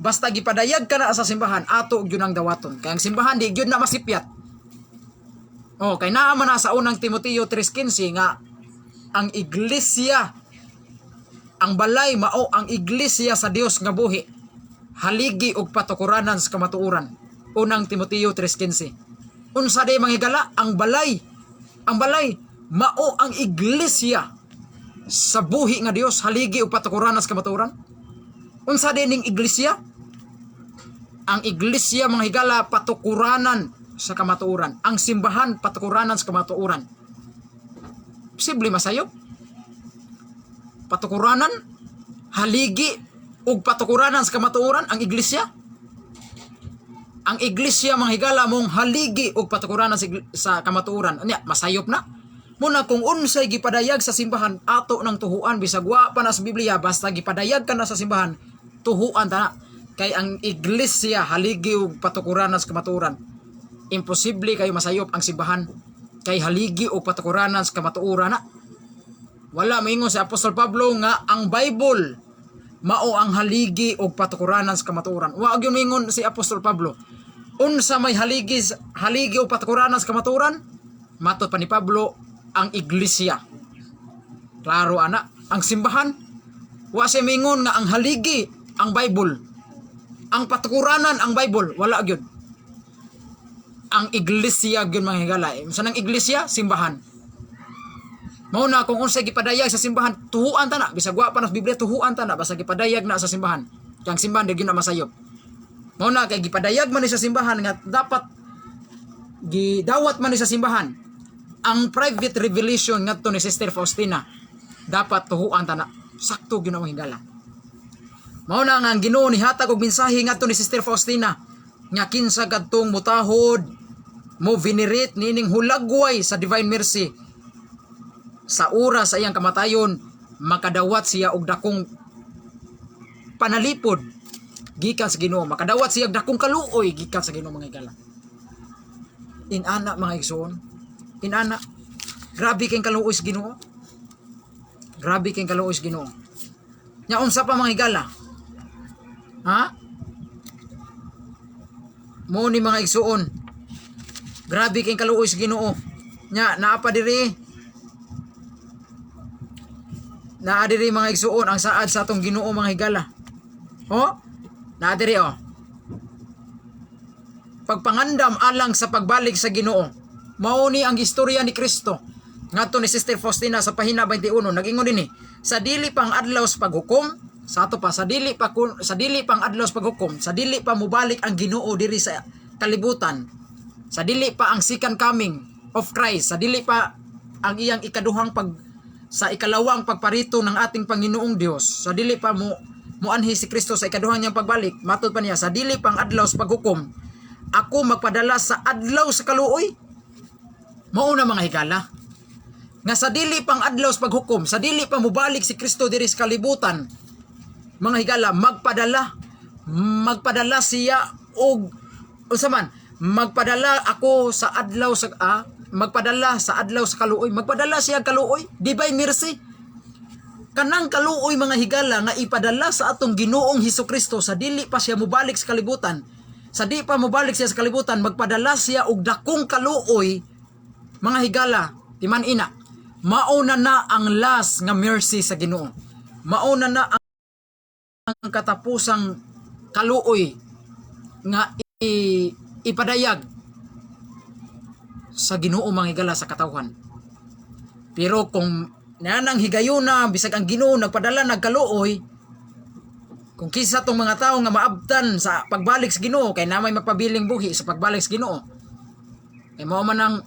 S1: basta gipadayag ka na sa simbahan, ato gyud ang dawaton. Kay ang simbahan di gyud na masipyat. Oh, kay naa man na sa Unang Timoteo 3:15 nga ang iglesia, ang balay mao ang iglesia sa Dios nga buhi, haligi og patukuranan sa kamatuoran. Unang Timoteo 3:15. Unsa day, mga higala, ang balay? Ang balay mao ang iglesia sa buhi nga Dios, haligi og patukuranan sa kamatuoran. Unsa day ning iglesia? Ang iglesia, mga higala, patukuranan sa kamatuoran. Ang simbahan, patukuranan sa kamatuoran. Posible masayop? Patukuranan, haligi ug patukuranan sa kamatuoran ang iglesia. Ang iglesia, mga higala, mong haligi ug patukuranan sa kamatuoran. Anya masayop na? Muna kung unsay gipadayag sa simbahan, ato nang tuhuan bisag wa pa na sa Biblia, basta gipadayag ka na sa simbahan, tuhuan ta na. Kay ang iglesia haligi ug patukuranan sa kamatuoran. Imposible kayo masayop ang simbahan kay haligi ug patukuranan sa kamatuoran na. Wala maingon si Apostol Pablo nga ang Bible mao ang haligi og patukuranan sa kamatuoran. Wa gyud maingon si Apostol Pablo. Unsa may haligi haligi og patukuranan sa kamatuoran? Matod pa ni Pablo, ang iglesia. Klaro ana, ang simbahan. Wa siya mingon nga ang haligi ang Bible. Ang patukuranan ang Bible, wala gyud. Ang iglesia gyud, mga higala. Unsa nang iglesia? Simbahan. Mao na kung unsay gipadayag sa simbahan, tuhuan ta na. Bisag wa pa na sa Biblia, tuhuan ta na basta gipadayag na sa simbahan. Kay ang simbahan di gyud na masayop. Mao na kay gipadayag man ni sa simbahan nga dapat gidawat man ni sa simbahan ang private revelation ngadto ni Sister Faustina, dapat tuhuan ta na. Sakto gyud na, mga higala. Mao na nga ang Ginoo nihatag og mensahe ngadto ni Sister Faustina nga kinsa kadtong mutahod, mo venerate nining hulagway sa Divine Mercy, sa oras sa iyang kamatayon makadawat siya og dakong panalipod gikan sa Ginoo. Makadawat siya og dakong kaluoy gikan sa Ginoo, mga higala. Inana, mga igsoon, inana, grabe kay kaluoy sa Ginoo, grabe kay kaluoy sa Ginoo. Nya unsa pa, mga higala, ha? Mo ni, mga igsuon, grabe kay kaluoy sa Ginoo. Nya naa pa diri, naa diri, mga igsuon, ang saad sa atong Ginoo, mga higala. Oh, naa diri oh. Pagpangandam alang sa pagbalik sa Ginoo. Mao ni ang istorya ni Kristo. Ngadto ni Sister Faustina sa pahina 21, nag-ingon dinhi, sa dili pang adlaw sa paghukom, sa ato pa, sa dili pang adlaw sa paghukom, sa dili pa mobalik ang Ginoo diri sa kalibutan, sa dili pa ang second coming of Christ, sa dili pa ang iyang ikaduhang pag sa ikalawang pagparito ng ating Panginoong Dios, sa dili pa mo muanhi si Kristo sa ikaduhang niyang pagbalik, matod pa niya, sa dili pang adlaw sa paghukom, ako magpadala sa adlaw sa kaluoy. Mao na, mga higala, nga sa dili pang adlaw sa paghukom, sa dili pa mobalik si Kristo diri sa kalibutan, mga higala, magpadala magpadala siya og unsa man, magpadala ako sa adlaw sa magpadala sa adlaw sa kaluoy, magpadala siya kaluoy, divine mercy. Kanang kaluoy, mga higala, nga ipadala sa atong Ginoong Hesus Kristo sa dili pa siya mobalik sa kalibutan, sa di pa mobalik siya sa kalibutan, magpadala siya og dakong kaluoy, mga higala. Timan ina, mauna na ang last nga mercy sa Ginoo, mauna na ang katapusang kaluoy nga ipadayag sa Ginoo, mga higala, sa katawhan. Pero kung nanang higayuna, bisag ang Ginoo nagpadala nagkaluoy, kung kinsa tong mga tao nga maabtan sa pagbalik sa Ginoo, kay namay magpabiling buhi sa pagbalik sa Ginoo, kay mao na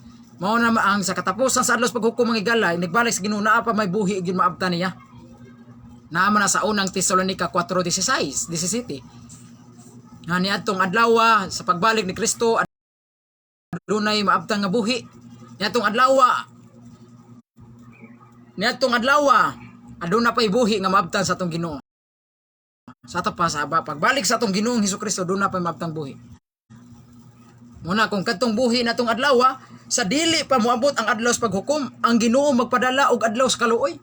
S1: ang sa katapusan sa adlaw sa paghukom, mga higala, nagbalik sa Ginoo, naa pa may buhi gyud maabtan niya. Naa man na sa Unang Tesalonica 4:16 17 nga niadtong adlaw sa pagbalik ni Kristo adunay maabtan nga buhi. Niadtong adlaw aduna pay buhi nga maabtan sa atong Ginoo. Sa ato pa sa pagbalik sa atong Ginoong Hesus Kristo, aduna pay maabtang buhi. Muna kung kadtong buhi natong adlaw sa dili pa moabot ang adlaw sa paghukom, ang Ginoo magpadala og adlaw sa kaluoy.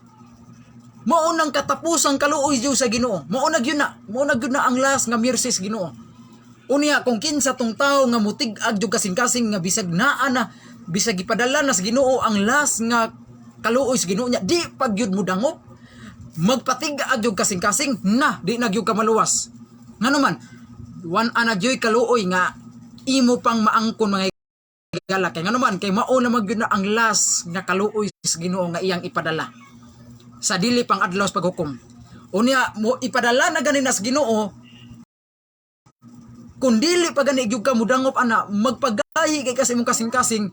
S1: Mao nang katapusang kaluoy diyo sa Ginoo. Mao na gyud na, mao na gyud na ang last nga mercy sa Ginoo. Unya kung kinsa tong tawo nga mutig-ag jud kasing-kasing nga bisag naa na, bisag gipadala na sa Ginoo ang last nga kaluoy sa Ginoo niya, di pag gyud mo dangop, magpatig-ag jud kasing-kasing na, di na gyud ka maluwas. Ngano man, wan ana gyud kaluoy nga imo pang maangkon, mga higala, kay ngano man, kay mao na man gyud na ang last nga kaluoy sa Ginoo nga iyang ipadala sa dili pang adlaw sa paghukom. Unya mo ipadala na gani na sa Ginoo, kung dili pa gani gyud ka mudangop ana, magpagahi kay kasi imong kasing-kasing,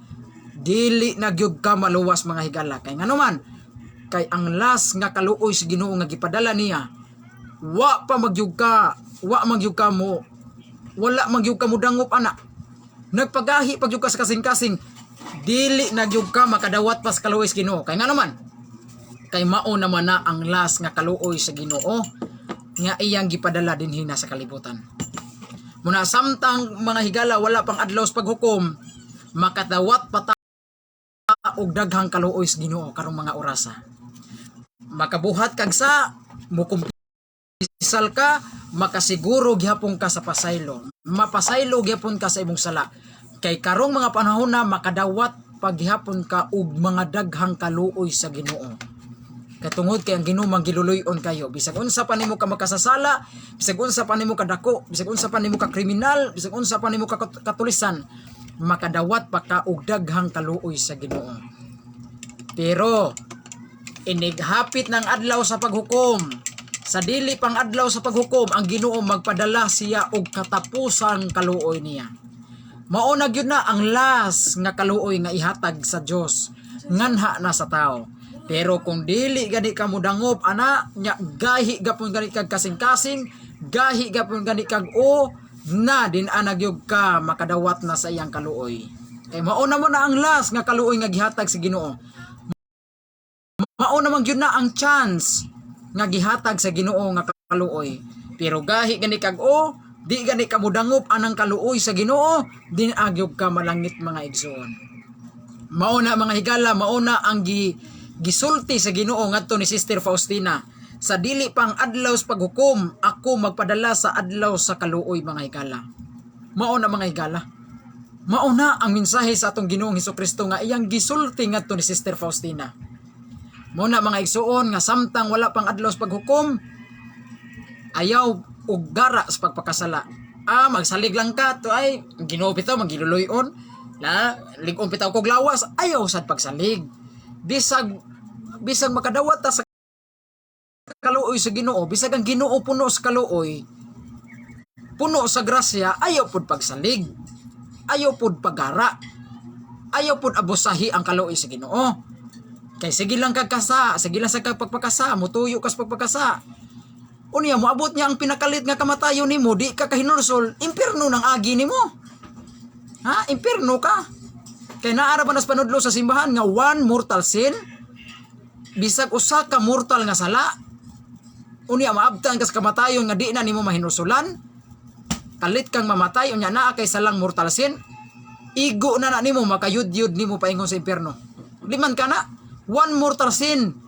S1: dili na gyud ka maluwas, mga higala, kay ngano man, kay ang last nga kaluoy sa Ginoo nga gipadala niya, wa pa magyug ka wa magyug ka mo wala magyug ka mudangop ana, nagpagahi pag gyud ka sa kasing-kasing, dili na gyud ka makadawat pa sa kaluoy sa Ginoo, kay ngano man, kay mao naman na ang last nga kaluoy sa Ginoo nga iyang gipadala dinhi na sa kalibutan. Muna samtang, mga higala, wala pang adlaw sa paghukom, makadawat pa ta og daghang kaluoy sa Ginoo karong mga orasa. Makabuhat kag sa mukumpisal ka, makasiguro gihapon ka sa pasaylo. Mapasaylo gihapon ka sa imong sala. Kay karong mga panahon na makadawat paghihapon ka og mga daghang kaluoy sa Ginoo. Katungod kay ang Ginoo manggiluluy-on kayo. Bisag unsa pa nimo ka makasasala, bisag unsa pa nimo kadako, bisag unsa pa nimo ka kriminal, bisag unsa pa nimo ka katulisan, makadawat pa ka og daghang kaluoy sa Ginoo. Pero inighapit ng adlaw sa paghukom, sa dili pang adlaw sa paghukom, ang Ginoo magpadala siya og katapusang kaluoy niya. Mao na gyud na ang last nga kaluoy nga ihatag sa Dios nganha na sa tao. Pero kung dili gani ka modangop ana nya, gahi gapon gani kag kasing-kasing, gahi gapon gani kag o na din ana gyud ka makadawat na sa iyang kaluoy. Kay mao na mo na ang last nga kaluoy nga gihatag sa Ginoo. Mao naman gyud na ang chance nga gihatag sa Ginoo nga kaluoy. Pero gahi gani kag o, di gani ka mudangop anang kaluoy sa Ginoo, di agyog ka malangit, mga igsoon. Mao na, mga higala, mao na ang gisulti sa Ginoo ngadto ni Sister Faustina. Sa dili pang adlaw sa paghukom, ako magpadala sa adlaw sa kaluoy, mga higala. Mao na, mga higala. Mao na ang mensahe sa atong Ginoong Hesus Kristo nga iyang gisulti ngadto ni Sister Faustina. Mao na, mga igsuon, nga samtang wala pang adlaw sa paghukom, ayaw og gara sa pagpakasala. Ah, magsalig lang ka to ay Ginoo bitaw magiluloy-on. La, lig-on bitaw kog lawas, ayaw sad pagsalig. Bisag bisag makadawat ta sa kaluoy sa Ginoo, bisag ang Ginoo puno sa kaluoy, puno sa grasya, ayaw pud pagsalig. Ayaw pud paggara. Ayaw pud abusahi ang kaluoy sa Ginoo. Kay sige lang kag kasa, sige lang sa kag pagpakasa, mutuyo kas pagpakasa. Unya moabot niya ang pinakalit nga kamatayon nimo, di ka kahinulsol, impierno nang agi nimo. Ha? Impierno ka. Kay naa ra ba nas panudlo sa simbahan nga one mortal sin, bisag usa ka mortal nga sala, unya maabtan kas kamatayon nga di na nimo mahinulsulan, kalit kang mamatay, unya naa kay salang mortal sin, igo na na nimo, makayudyud nimo paingon sa impierno. Di man ka na, one mortal sin,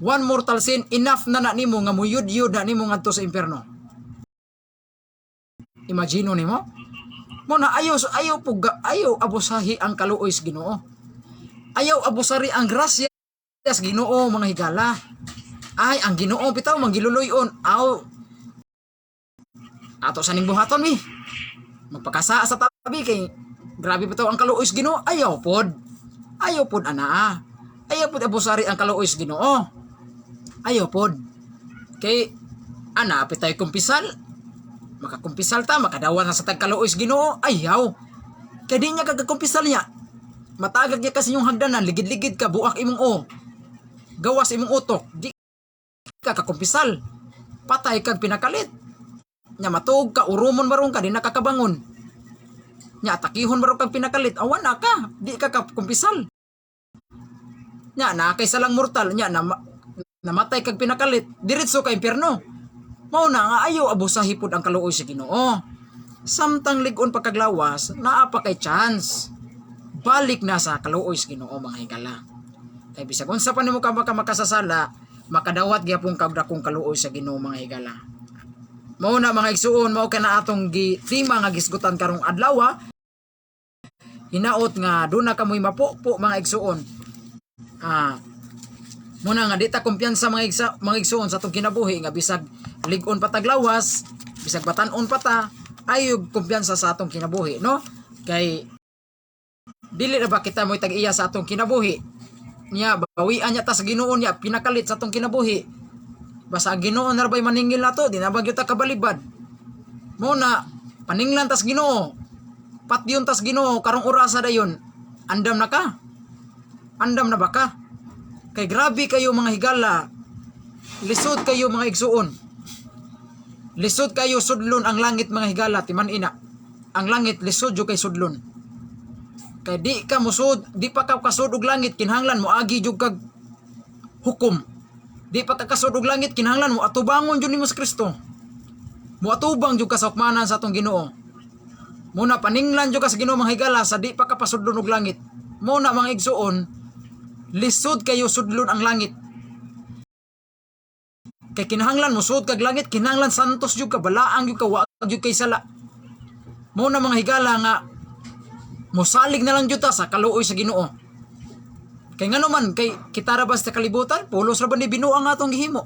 S1: one mortal sin, enough na na nimo nga muyudyud na nimo ngadto sa impierno. Imagine nimo? Mo na ayaw ayaw pug ayaw abusahi ang kaluoy sa Ginoo. Ayaw abusari ang grasya sa Ginoo, mga higala. Ay, ang Ginoo bitaw manggiluluyon. Aw, ato sa ning buhaton mi. Magpakasa sa tabi kay grabe bitaw ang kaluoy sa Ginoo. Ayaw pod. Ayaw pod ana. Ayaw pod abusari ang kaluoy sa Ginoo. Ayaw pod. Kay ana pitay kumpisal. Makakumpisal ta, makadawa na sa tagkaluoy sa Ginoo. Ayaw. Kay di niya kagakumpisal niya. Matagag niya kasi yung hagdanan, ligid-ligid ka, buak imong o. Gawas imong utok, di ka kakumpisal. Patay kag pinakalit. Nya matuog ka, urumon barong ka, di na kakabangon. Nya atakihon barong kag pinakalit, awan na ka, di ka kakumpisal. Nya na kay salang mortal, nya na namatay kag pinakalit, diretso ka impyerno. Mao na nga ayaw abusahi pud ang kaluoy sa Ginoo. Samtang lig-on pagkaglawas, naa pa kay chance. Balik na sa kaluoy sa Ginoo, mga higala. Kay bisag unsa pa nimo ka maka makasasala, makadawat gyapon kag dakong kaluoy sa Ginoo, mga higala. Mao na, mga igsuon, mao kana atong gi tema nga gisgutan karong adlaw. Hinaot nga duna kamoy mapupo, mga igsuon. Ah, muna nga di ta kumpiyansa mga igsuon sa atong kinabuhi nga bisag lig-on pa taglawas, bisag batan-on pa ta, ayaw kumpiyansa sa atong kinabuhi, no? Kay dili na ba kita mo'y tag-iya sa atong kinabuhi? Nya bawian niya ta sa Ginoo niya pinakalit sa atong kinabuhi. Basta ang Ginoo na ba'y maningil nato, di na ba gyud ta kabalibad? Mo na paninglan tas Ginoo. Patyon tas Ginoo karong orasa dayon. Andam na ka? Andam na ba ka? Kay grabe kayo, mga higala. Lisod kayo, mga igsuon. Lisod kayo sudlon ang langit, mga higala, timan ina. Ang langit lisod jud kay sudlon. Kay di ka musud, di pa ka kasud og langit, kinahanglan mo agi jud kag hukom. Di pa ka kasud og langit, kinahanglan mo atubangon jud nimo sa Kristo. Mo atubang jud ka sa hukmanan sa atong Ginoo. Muna paninglan jud ka sa Ginoo, mga higala, sa di pa ka pasudlon og langit. Mo na, mga igsuon, lisod kayo sudlon ang langit. Kay kinahanglan mo sud kag langit, kinahanglan santos jud ka, balaang jud ka, wa jud kay sala. Mo na, mga higala, nga mosalig na lang jud ta sa kaluoy sa Ginoo. Kay ngano man kay kita ra ba sa kalibutan, pulos ra ba ni binuang atong gihimo.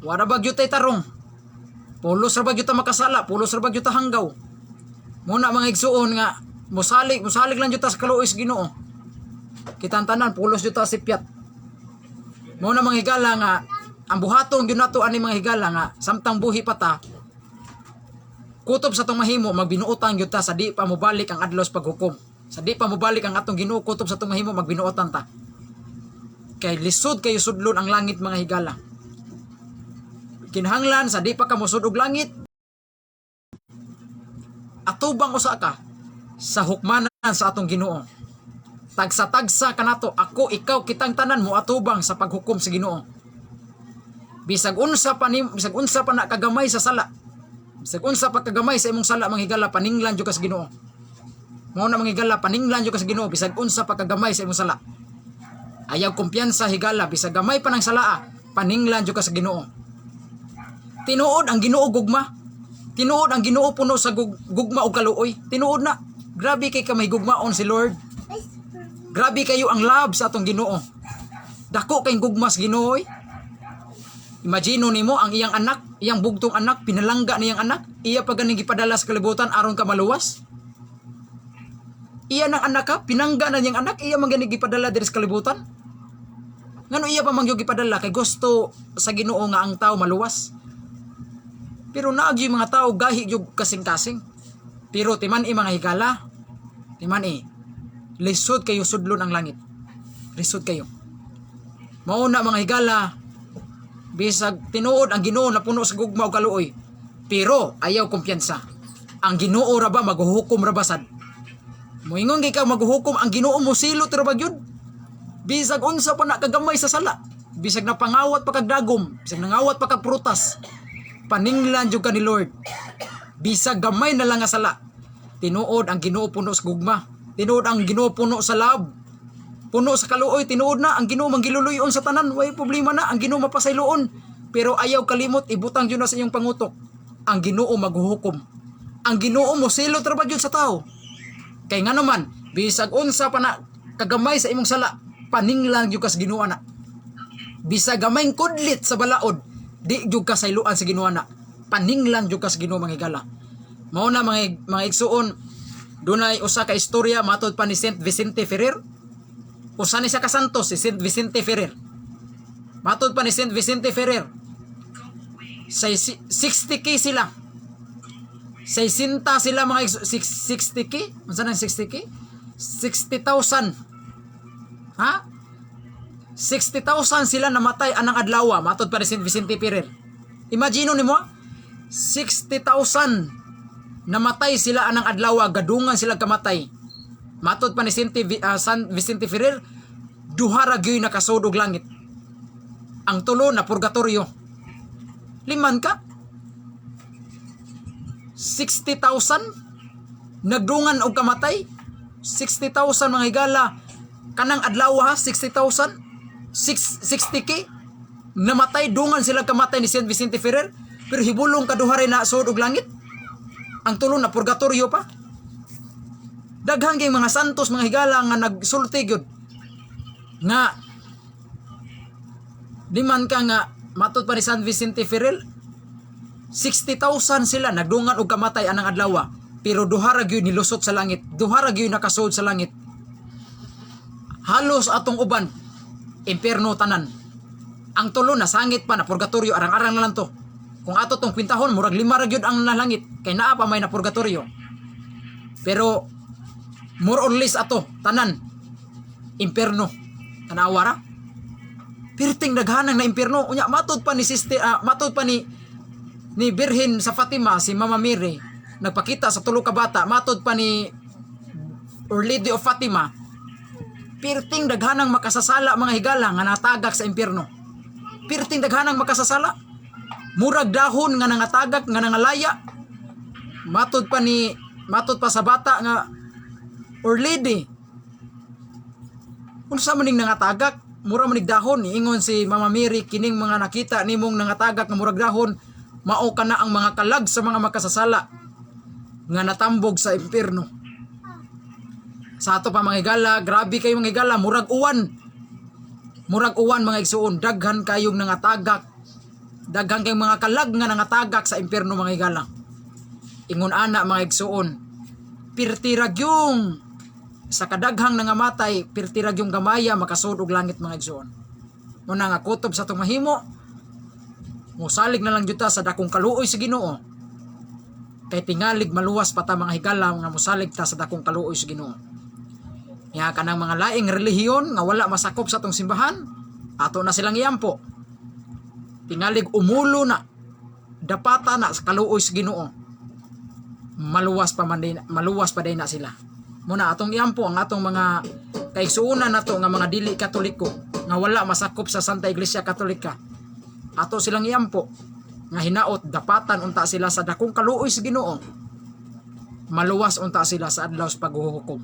S1: Wala ba gyud tay tarong? Pulos ra ba gyud ta makasala, pulos ra ba gyud ta hanggaw? Muna, mga igsuon, nga mosalig mosalig lang jud ta sa kaluoy sa Ginoo. Kitang tanan pulos jud ta sipyat. Mo na, mga higala, nga ang buhaton gyud nato ani, mga higala, nga samtang buhi pa ta, kutob sa atong mahimo magbinuotan gyud ta sa di pa mobalik ang adlaw sa paghukom. Sa di pa mobalik ang atong Ginoo, kutob sa atong mahimo magbinuotan ta. Kay lisod kayo sudlon ang langit, mga higala. Kinahanglan sa di pa ka mosud og langit, atubang usa ka sa hukmanan sa atong Ginoo. Tagsa-tagsa kanato, ako, ikaw, kitang tanan mo atubang sa paghukom sa Ginoo. Bisag unsa pa na kagamay sa sala. Bisag unsa pa kagamay sa imong sala, mga higala, paninglan jud ka sa Ginoo. Mao na, mga higala, paninglan jud ka sa Ginoo bisag unsa pa kagamay sa imong sala. Ayaw kumpiyansa, higala, bisag gamay pa ng salaa, paninglan jud ka sa Ginoo. Tinuod ang Ginoo gugma. Tinuod ang Ginoo puno sa gugma ug kaluoy. Tinuod na. Grabe kay ka may gugmaon si Lord. Grabe kayo ang love sa atong Ginoo. Dako kay gugma sa Ginoo, oy. Imagine nimo ang iyang anak, iyang bugtong anak, pinalangga niyang anak, iya pa ganing gipadala sa kalibutan aron ka maluwas. Iya nang anak ka, pinangga na niyang anak, iya man gani gipadala diri sa kalibutan. Ngano iya pa man gyud gipadala? Kay gusto sa Ginoo nga ang tao maluwas. Pero naa gyud mga tao gahi gyud kasing-kasing. Pero timan-i, mga higala, timan-i, lisod kayo sudlon ang langit. Lisod kayo. Mao na, mga higala, bisag tinuod ang Ginoo na puno sa gugma ug kaluoy, pero ayaw kumpiyansa. Ang Ginoo ra ba maghuhukom ra ba sad? Moingon kay ka maghuhukom ang Ginoo, mo silot ra ba gyud? Bisag unsa pa na kagamay sa sala, bisag napangawat pa kag dagom, bisag nangawat pa kag prutas, paninglan jud ka ni Lord. Bisag gamay na lang nga sala. Tinuod ang Ginoo puno sa gugma. Tinuod ang Ginoo puno sa love. Puno sa kaluoy, tinuod na ang Ginoo manggiluluyon sa tanan, way problema na ang Ginoo mapasayloon. Pero ayaw kalimot, ibutang jud na sa inyong pangutok. Ang Ginoo maghuhukom. Ang Ginoo mo silot ra ba gyud sa tao? Kay ngano man, bisag unsa pa na kagamay sa imong sala, paninglan gyud ka sa Ginoo na. Bisag gamayng kudlit sa balaod, di gyud ka sayloan sa Ginoo na. Paninglan gyud ka sa Ginoo, mga higala. Mao na, mga igsuon, dunay usa ka istorya matod pa ni Saint Vicente Ferrer. Usa ni siya ka santos, si Saint Vicente Ferrer. Matod pa ni Saint Vicente Ferrer, 60K sila. 60 sila, mga 60K? Unsa nang 60K? 60,000. Ha? 60,000 sila namatay anang adlaw, matod pa ni Saint Vicente Ferrer. Imagine nimo, 60,000 namatay sila anang adlaw, gadungan sila kamatay. Matod pa ni San Vicente Ferrer, duha ra gyud nakasud og langit. Ang tulo na purgatorio. Liman ka? 60,000 nagdungan og kamatay. 60,000, mga higala, kanang adlaw ha, 60,000, 60K namatay, dungan sila kamatay ni Saint Vicente Ferrer, pero hibulong kaduha rin na sud og langit, ang tulo na purgatorio pa. Daghan kay mga santos, mga higala, nga nagsulti gyud nga di man ka nga matod pa ni San Vicente Ferrer, 60,000 sila nagdungan og kamatay anang adlaw, pero duha ra gyud nilusot sa langit, duha ra gyud nakasud sa langit. Halos atong uban impierno tanan. Ang tulo nasangit pa, na purgatorio, arang-arang na lang to. Kung ato tong kwintahon, murag lima ra gyud ang nalangit kay naa pa may na purgatorio, pero more or less ato tanan impierno. Tanawa ra, pirting daghanang na impierno. Unya matod pa ni sister, matod pa ni Birhen sa Fatima, si Mama Mary, nagpakita sa tulo ka bata, matod pa ni Our Lady of Fatima, pirting daghanang makasasala, mga higala, nga natagak sa impierno. Pirting daghanang makasasala, murag dahon nga nangatagak, nga nangalaya. Matod pa sa bata nga Our Lady, unsa man ning nangatagak, mura man nig dahon? Niingon si Mama Mary, "Kining mga nakita nimong nangatagak nga murag dahon, mao kana ang mga kalag sa mga makasasala nga natambog sa impierno." Sa ato pa, mga higala, grabe kayo, mga higala, murag uwan. Murag uwan, mga igsuon, daghan kayong nangatagak. Daghan kayong mga kalag nga nangatagak sa impierno, mga higala. Ingon ana, mga igsuon, pirti ra gyung sa kadaghang nangamatay, pirti ra gyung gamaya makasud og langit, mga igsuon. Muna nga kutob sa atong mahimo, musalig na lang jud ta sa dakong kaluoy sa Ginoo. Kay tingalig maluwas pa ta, mga higala, nga musalig ta sa dakong kaluoy sa Ginoo. Ya kanang mga laing relihiyon nga wala masakop sa atong simbahan, ato na silang iampo. Tingalig umulo na dapata na sa kaluoy sa Ginoo. Maluwas pa man din, maluwas pa din na sila. Muna atong iampo ang atong mga kaigsuonan nato nga mga dili Katoliko nga wala masakop sa Santa Iglesia Katolika. Ato silang iampo nga hinaot dapatan unta sila sa dakong kaluoy sa Ginoo. Maluwas unta sila sa adlaw sa paghuhukom.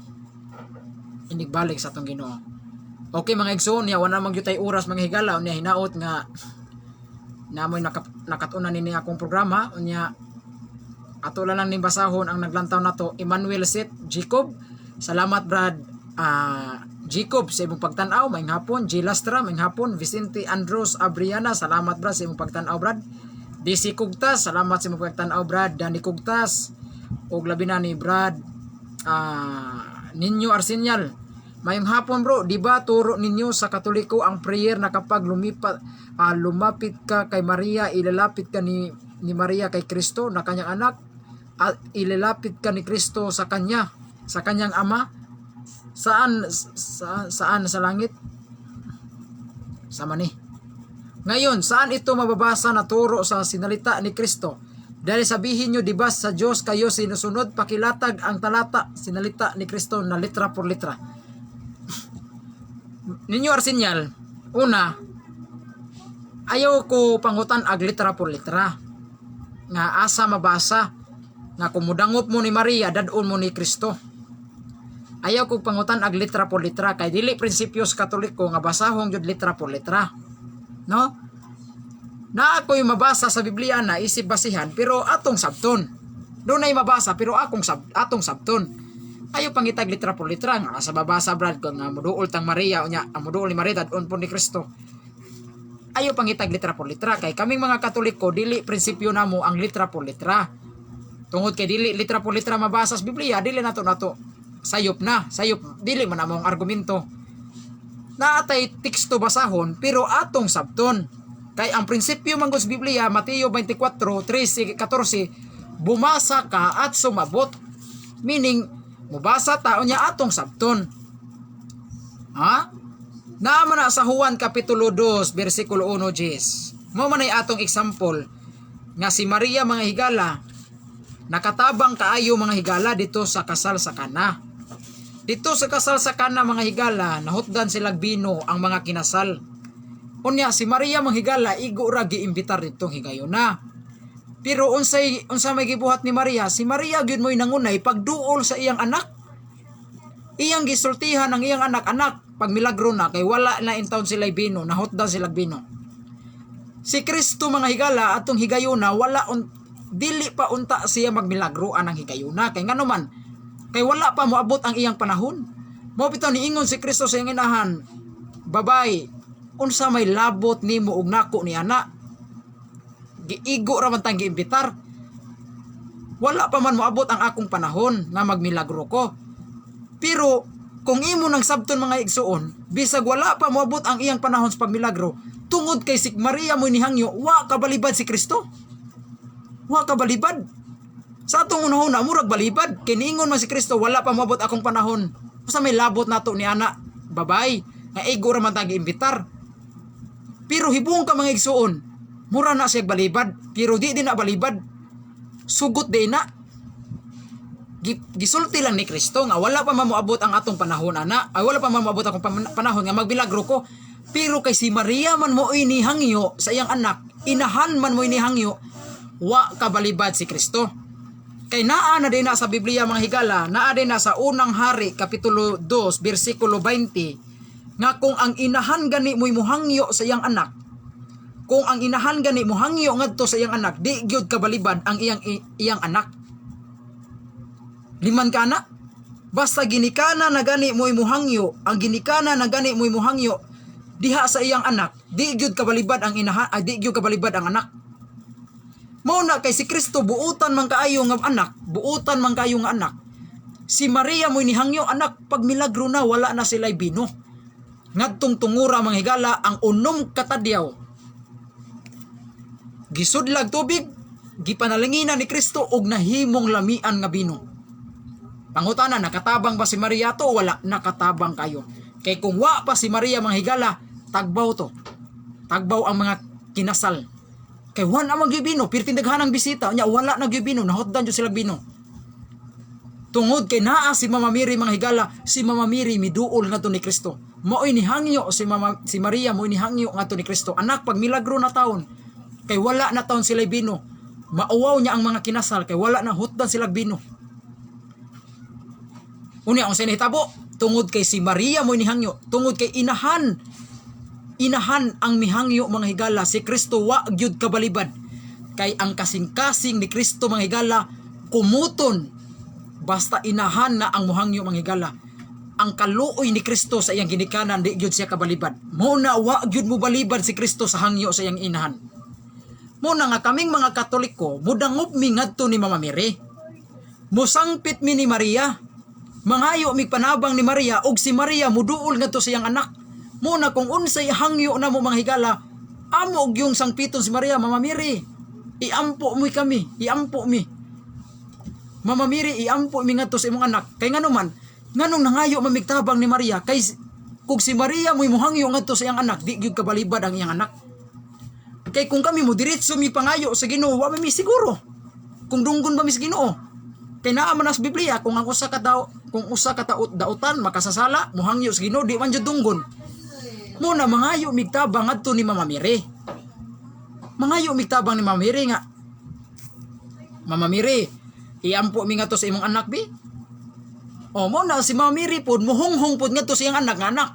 S1: Inigbalik sa atong Ginoo. Okay, mga igsoon, niya wala man gyud tay oras, mga higala. Unya hinaot nga namoy nakatunan nini akong programa. Unya ato lang lang ning basahon ang naglantaw nato, Emmanuel Sit Jacob. Salamat, Brad Jacob, sa imong pagtan-aw. Maayong hapon. G Lastra, maayong hapon. Vicente Andros Abriana, salamat, Brad, sa imong pagtan-aw, Brad. DC Kugtas, salamat sa imong pagtan-aw, Brad. Danny Kugtas, ug labi na ni Brad Ninyo Arsenyal. Maayong hapon, bro, di ba turo ninyo sa Katoliko ang prayer na kapag lumapit ka kay Maria, ilalapit ka ni Maria kay Kristo na kanyang anak at ilalapit ka ni Kristo sa kanya, sa kanyang ama? Saan sa langit? Sama ni. Ngayon, saan ito mababasa na turo sa sinalita ni Kristo? Dahil sabihin nyo, di ba sa Diyos kayo sinusunod, pakilatag ang talata, sinalita ni Kristo na litra por litra. Ninyo Arsenyal, una, ayaw ko pangutan ag litra por litra. Nga asa mabasa, nga kung mudangop mo ni Maria, dadon mo ni Kristo. Ayaw ko pangutan ag litra por litra, kay dili prinsipyo sa Katoliko nga basahong jud litra por litra. No? Na ako'y mabasa sa Biblia na isip basihan pero atong sabton. Dunay mabasa pero atong sabton. Ayaw pangitag litra por litra nga sa babasa, Brad, kung nga muduol tang Maria, unya ang muduol ni Maria dadon po ni Kristo. Ayaw pangitag litra por litra kay kaming mga Katoliko, dili prinsipyo namo ang litra por litra. Tungod kay dili litra por litra mabasa sa Biblia, dili nato nato sayop na, sayop dili man among argumento. Naatay teksto basahon pero atong sabton. Kay ang prinsipyo man gud sa Biblia, Mateo 24, 13, 14, bumasa ka at sumabot. Meaning, mubasa ta unya atong sabton. Ha? Naa man na sa Juan Kapitulo 2, versikulo 1, Jis. Mao man ay atong example nga si Maria, mga higala, nakatabang kaayo, mga higala, dito sa kasal sa Kana. Dito sa kasal sa Kana, mga higala, nahutdan silag bino ang mga kinasal. Unya si Maria, mga higala, igo ra giimbitar ditong higayona. Pero unsa may gibuhat ni Maria? Si Maria gyud mo'y nangunay pagduol sa iyang anak. Iyang gisultihan ang iyang anak, "Anak, pag milagro na kay wala na in town sila bino, nahutdan sila bino." Si Kristo, mga higala, atong higayona wala dili pa unta siya magmilagro anang higayona kay ngano man kay wala pa moabot ang iyang panahon. Mao bitaw niingon si Kristo sa iyang inahan, "Babay, unsa may labot nimo og nako ni ana? Giigo ra man tang giimbitar. Wala pa man moabot ang akong panahon nga magmilagro ko." Pero kung imo nang sabton, mga igsuon, bisag wala pa moabot ang iyang panahon sa pagmilagro, tungod kay si Maria mo nihangyo, wa kabalibad si Kristo. Wa kabalibad. Sa atong unahuna murag balibad kay niingon man si Kristo, "Wala pa moabot akong panahon. Basta may labot nato ni ana, babay, nga igo ra man ta giimbitar?" Pero hibong ka, mga igsuon, mura na siya balibad, pero di din na balibad. Sugot di na. Gisulti lang ni Kristo nga wala pa man moabot ang atong panahon ana, ay wala pa man moabot akong panahon nga magbilagro ko. Pero kay si Maria man mo inihangyo sa iyang anak, inahan man mo inihangyo, wa kabalibad si Kristo. Kay naa na din na sa Biblia, mga higala, naa din na sa Unang Hari kapitulo 2 bersikulo 20 nga kung ang inahan gani mo'y muhangyo sa iyang anak, kung ang inahan gani muhangyo ngadto sa iyang anak, di gyud kabalibad ang iyang anak. Liman ka anak? Basta ginikana na gani mo'y muhangyo, ang ginikana na gani mo'y muhangyo diha sa iyang anak, di gyud kabalibad ang inahan, ay di gyud kabalibad ang anak. Mao na kay si Kristo buutan man kaayo nga anak, buutan man kaayo nga anak. Si Maria mo'y nihangyo, "Anak, pag milagro na, wala na sila'y bino." Ngadtong tungura, mga higala, ang 6 ka tadyaw. Gisudlag tubig, gipanalanginan ni Kristo og nahimong lamian nga bino. Pangutana, nakatabang ba si Maria to o wala? Nakatabang kayo. Kay kung wa pa si Maria, mga higala, tagbaw to. Tagbaw ang mga kinasal. Kay wa na man bino, pirting daghanang bisita, nya wala na gyud bino, nahotdan jud sila bino. Tungod kay naa si Mama Mary, mga higala, si Mama Mary miduol ngadto ni Kristo. Mao'y nihangyo si Maria, mo'y nihangyo ngadto ni Kristo. "Anak, pag milagro na taon." Kay wala na taon sila bino. Mauwaw niya ang mga kinasal kay wala na hutdan sila bino. Unya, ang nahitabo, tungod kay si Maria mo nihangyo, tungod kay inahan inahan ang mihangyo, mga higala, si Kristo wa gyud kabalibad. Kay ang kasing-kasing ni Kristo, mga higala, kumuton basta inahan na ang muhangyo, mga higala. Ang kaluoy ni Kristo sa iyang ginikanan, di gyud siya kabalibad. Mo na wa gyud mo balibad si Kristo sa hangyo sa iyang inahan. Mo na nga kaming mga Katoliko, mudangop mi ngadto ni Mama Mary. Musangpit mi ni Maria. Mangayo mig panabang ni Maria ug si Maria muduol ngadto sa iyang anak. Mo na kung unsay hangyo na mo, mga higala, amo og yung sangpiton si Maria, "Mama Mary, iampo mo kami, iampo mi. Mama Mary, iampo mi ngadto sa imong anak." Kay ngano man, nganong nangayo mamigtabang ni Maria? Kay kung si Maria mo'y muhangyo ngadto sa iyang anak, di gyud kabalibad ang iyang anak. Kay kung kami mo diretso mi pangayo sa Ginoo, wa mi siguro kung dunggon ba mi sa Ginoo. Kay naa man sa Biblia, kung ang usa ka tao, kung usa ka taot dautan makasasala, muhangyo sa Ginoo, di man jud dunggon. Mo na mangayo migtabang ngadto ni Mama Mary. Mangayo migtabang ni Mama Mary nga, "Mama Mary, iampo mi ngadto sa imong anak bi." O mo na si Mama Mary pod muhunghong pod ngadto sa iyang anak nga, "Anak,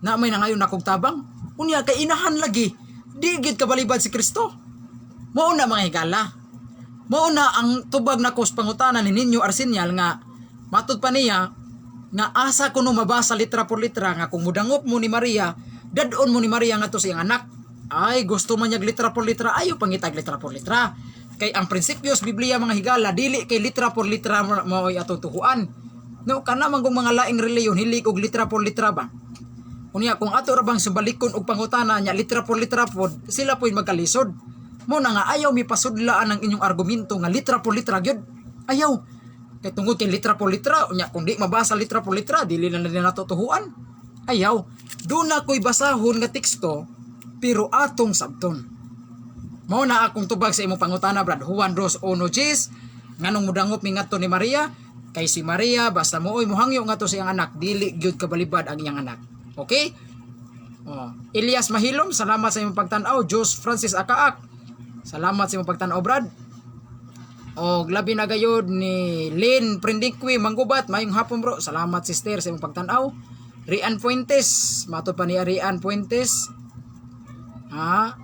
S1: na may nangayo nakog tabang." Unya kay inahan lagi, di gid kabalibad si Kristo. Mao na, mga higala. Mao na ang tubag nako sa pangutana ni Ninyo Arsenyal nga matud pa niya nga asa kuno mabasa litra por litra nga kung mudangop mo ni Maria, dadon mo ni Maria ngadto sa iyang anak. Ay, gusto man niya litra por litra, ayo pangitag litra por litra. Kay ang prinsipyo sa Biblia, mga higala, dili kay litra por litra mao'y atong tuhuan. No, kana man kung mga laing reliyon hilig og litra por litra ba. Unya kung ato ra bang subalikon og pangutana nya litra por litra pod, sila po'y magkalisod. Mo na nga ayaw mi pasudlaan ang inyong argumento nga litra por litra gyud. Ayaw. Kay tungod kay litra por litra, unya kung di mabasa litra por litra, dili na nila nato tuhuan. Ayaw. Doon na ko'y basahon nga teksto, pero atong sabton. Mao na akong tubag sa imong pangutana, Brad. Juan 2:1, nganong mudangop mi ngadto ni Maria? Kay si Maria, basta mooy muhangyo ngadto sa iyang anak, dili gyud kabalibad ang iyang anak. Okay? Oh. Elias Mahilom, salamat sa imong pagtan-aw. Jos Francis Akaak, salamat sa imong pagtan-aw, Brad. O labi na gayod ni Lynn Prindikwi Manggubat, mayong hapon, bro. Salamat, sister, sa imong pagtan-aw. Rian Fuentes, mato pa ni Rian Fuentes. Ha?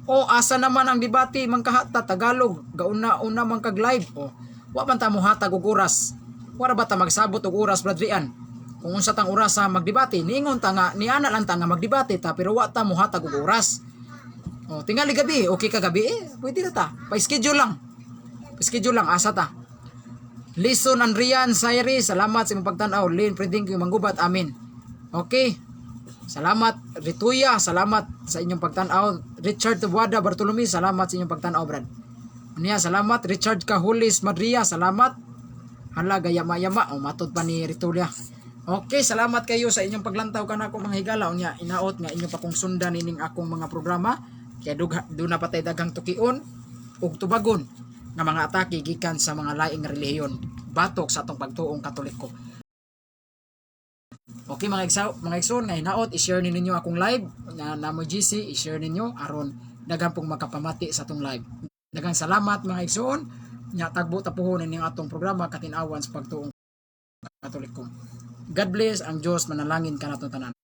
S1: O asa naman ang debate mangkahata Tagalog, gauna-una man kag live. O wa man ta mohatag og oras. Wala ba ta magsabot og oras, Brad Rian? Kung unsa tang oras sa magdebate, niingon ta nga niana lang ta nga magdebate ta, pero wa ta mohatag og oras. O tingali gabi, okay ka gabi eh, pwede na ta. Pa-schedule lang. Pa-schedule lang, asa ta. Lison Andrian Sayri, salamat sa imong pagtan-aw. Lynn Prinding Manggubat, amin. Okay. Salamat Rituya, salamat sa inyong pagtan-aw. Richard Tubuada Bartolome, salamat sa inyong pagtan-aw, Brad. Niya, salamat Richard Kahulis Madria, salamat. Hala gayama yama, o matod pa ni Ritulia. Okay, salamat kayo sa inyong paglantaw kanako, mga higala. Unya inaot nga inyo pa kong sundan ining akong mga programa. Kaya duna pa tay daghang tukion ug tubagon nga mga atake gikan sa mga laing relihiyon batok sa atong pagtuong Katoliko. Okay, mga igsaw, mga igsoon nga hinaot i-share ni ninyo akong live na namo GC, i-share ninyo aron daghan pong makapamati sa atong live. Daghang salamat, mga igsoon. Nya tagbo tapuhon ining atong programa Katin-awan sa Pagtuong Katoliko. God bless, ang Dios manalangin kanatong tanan.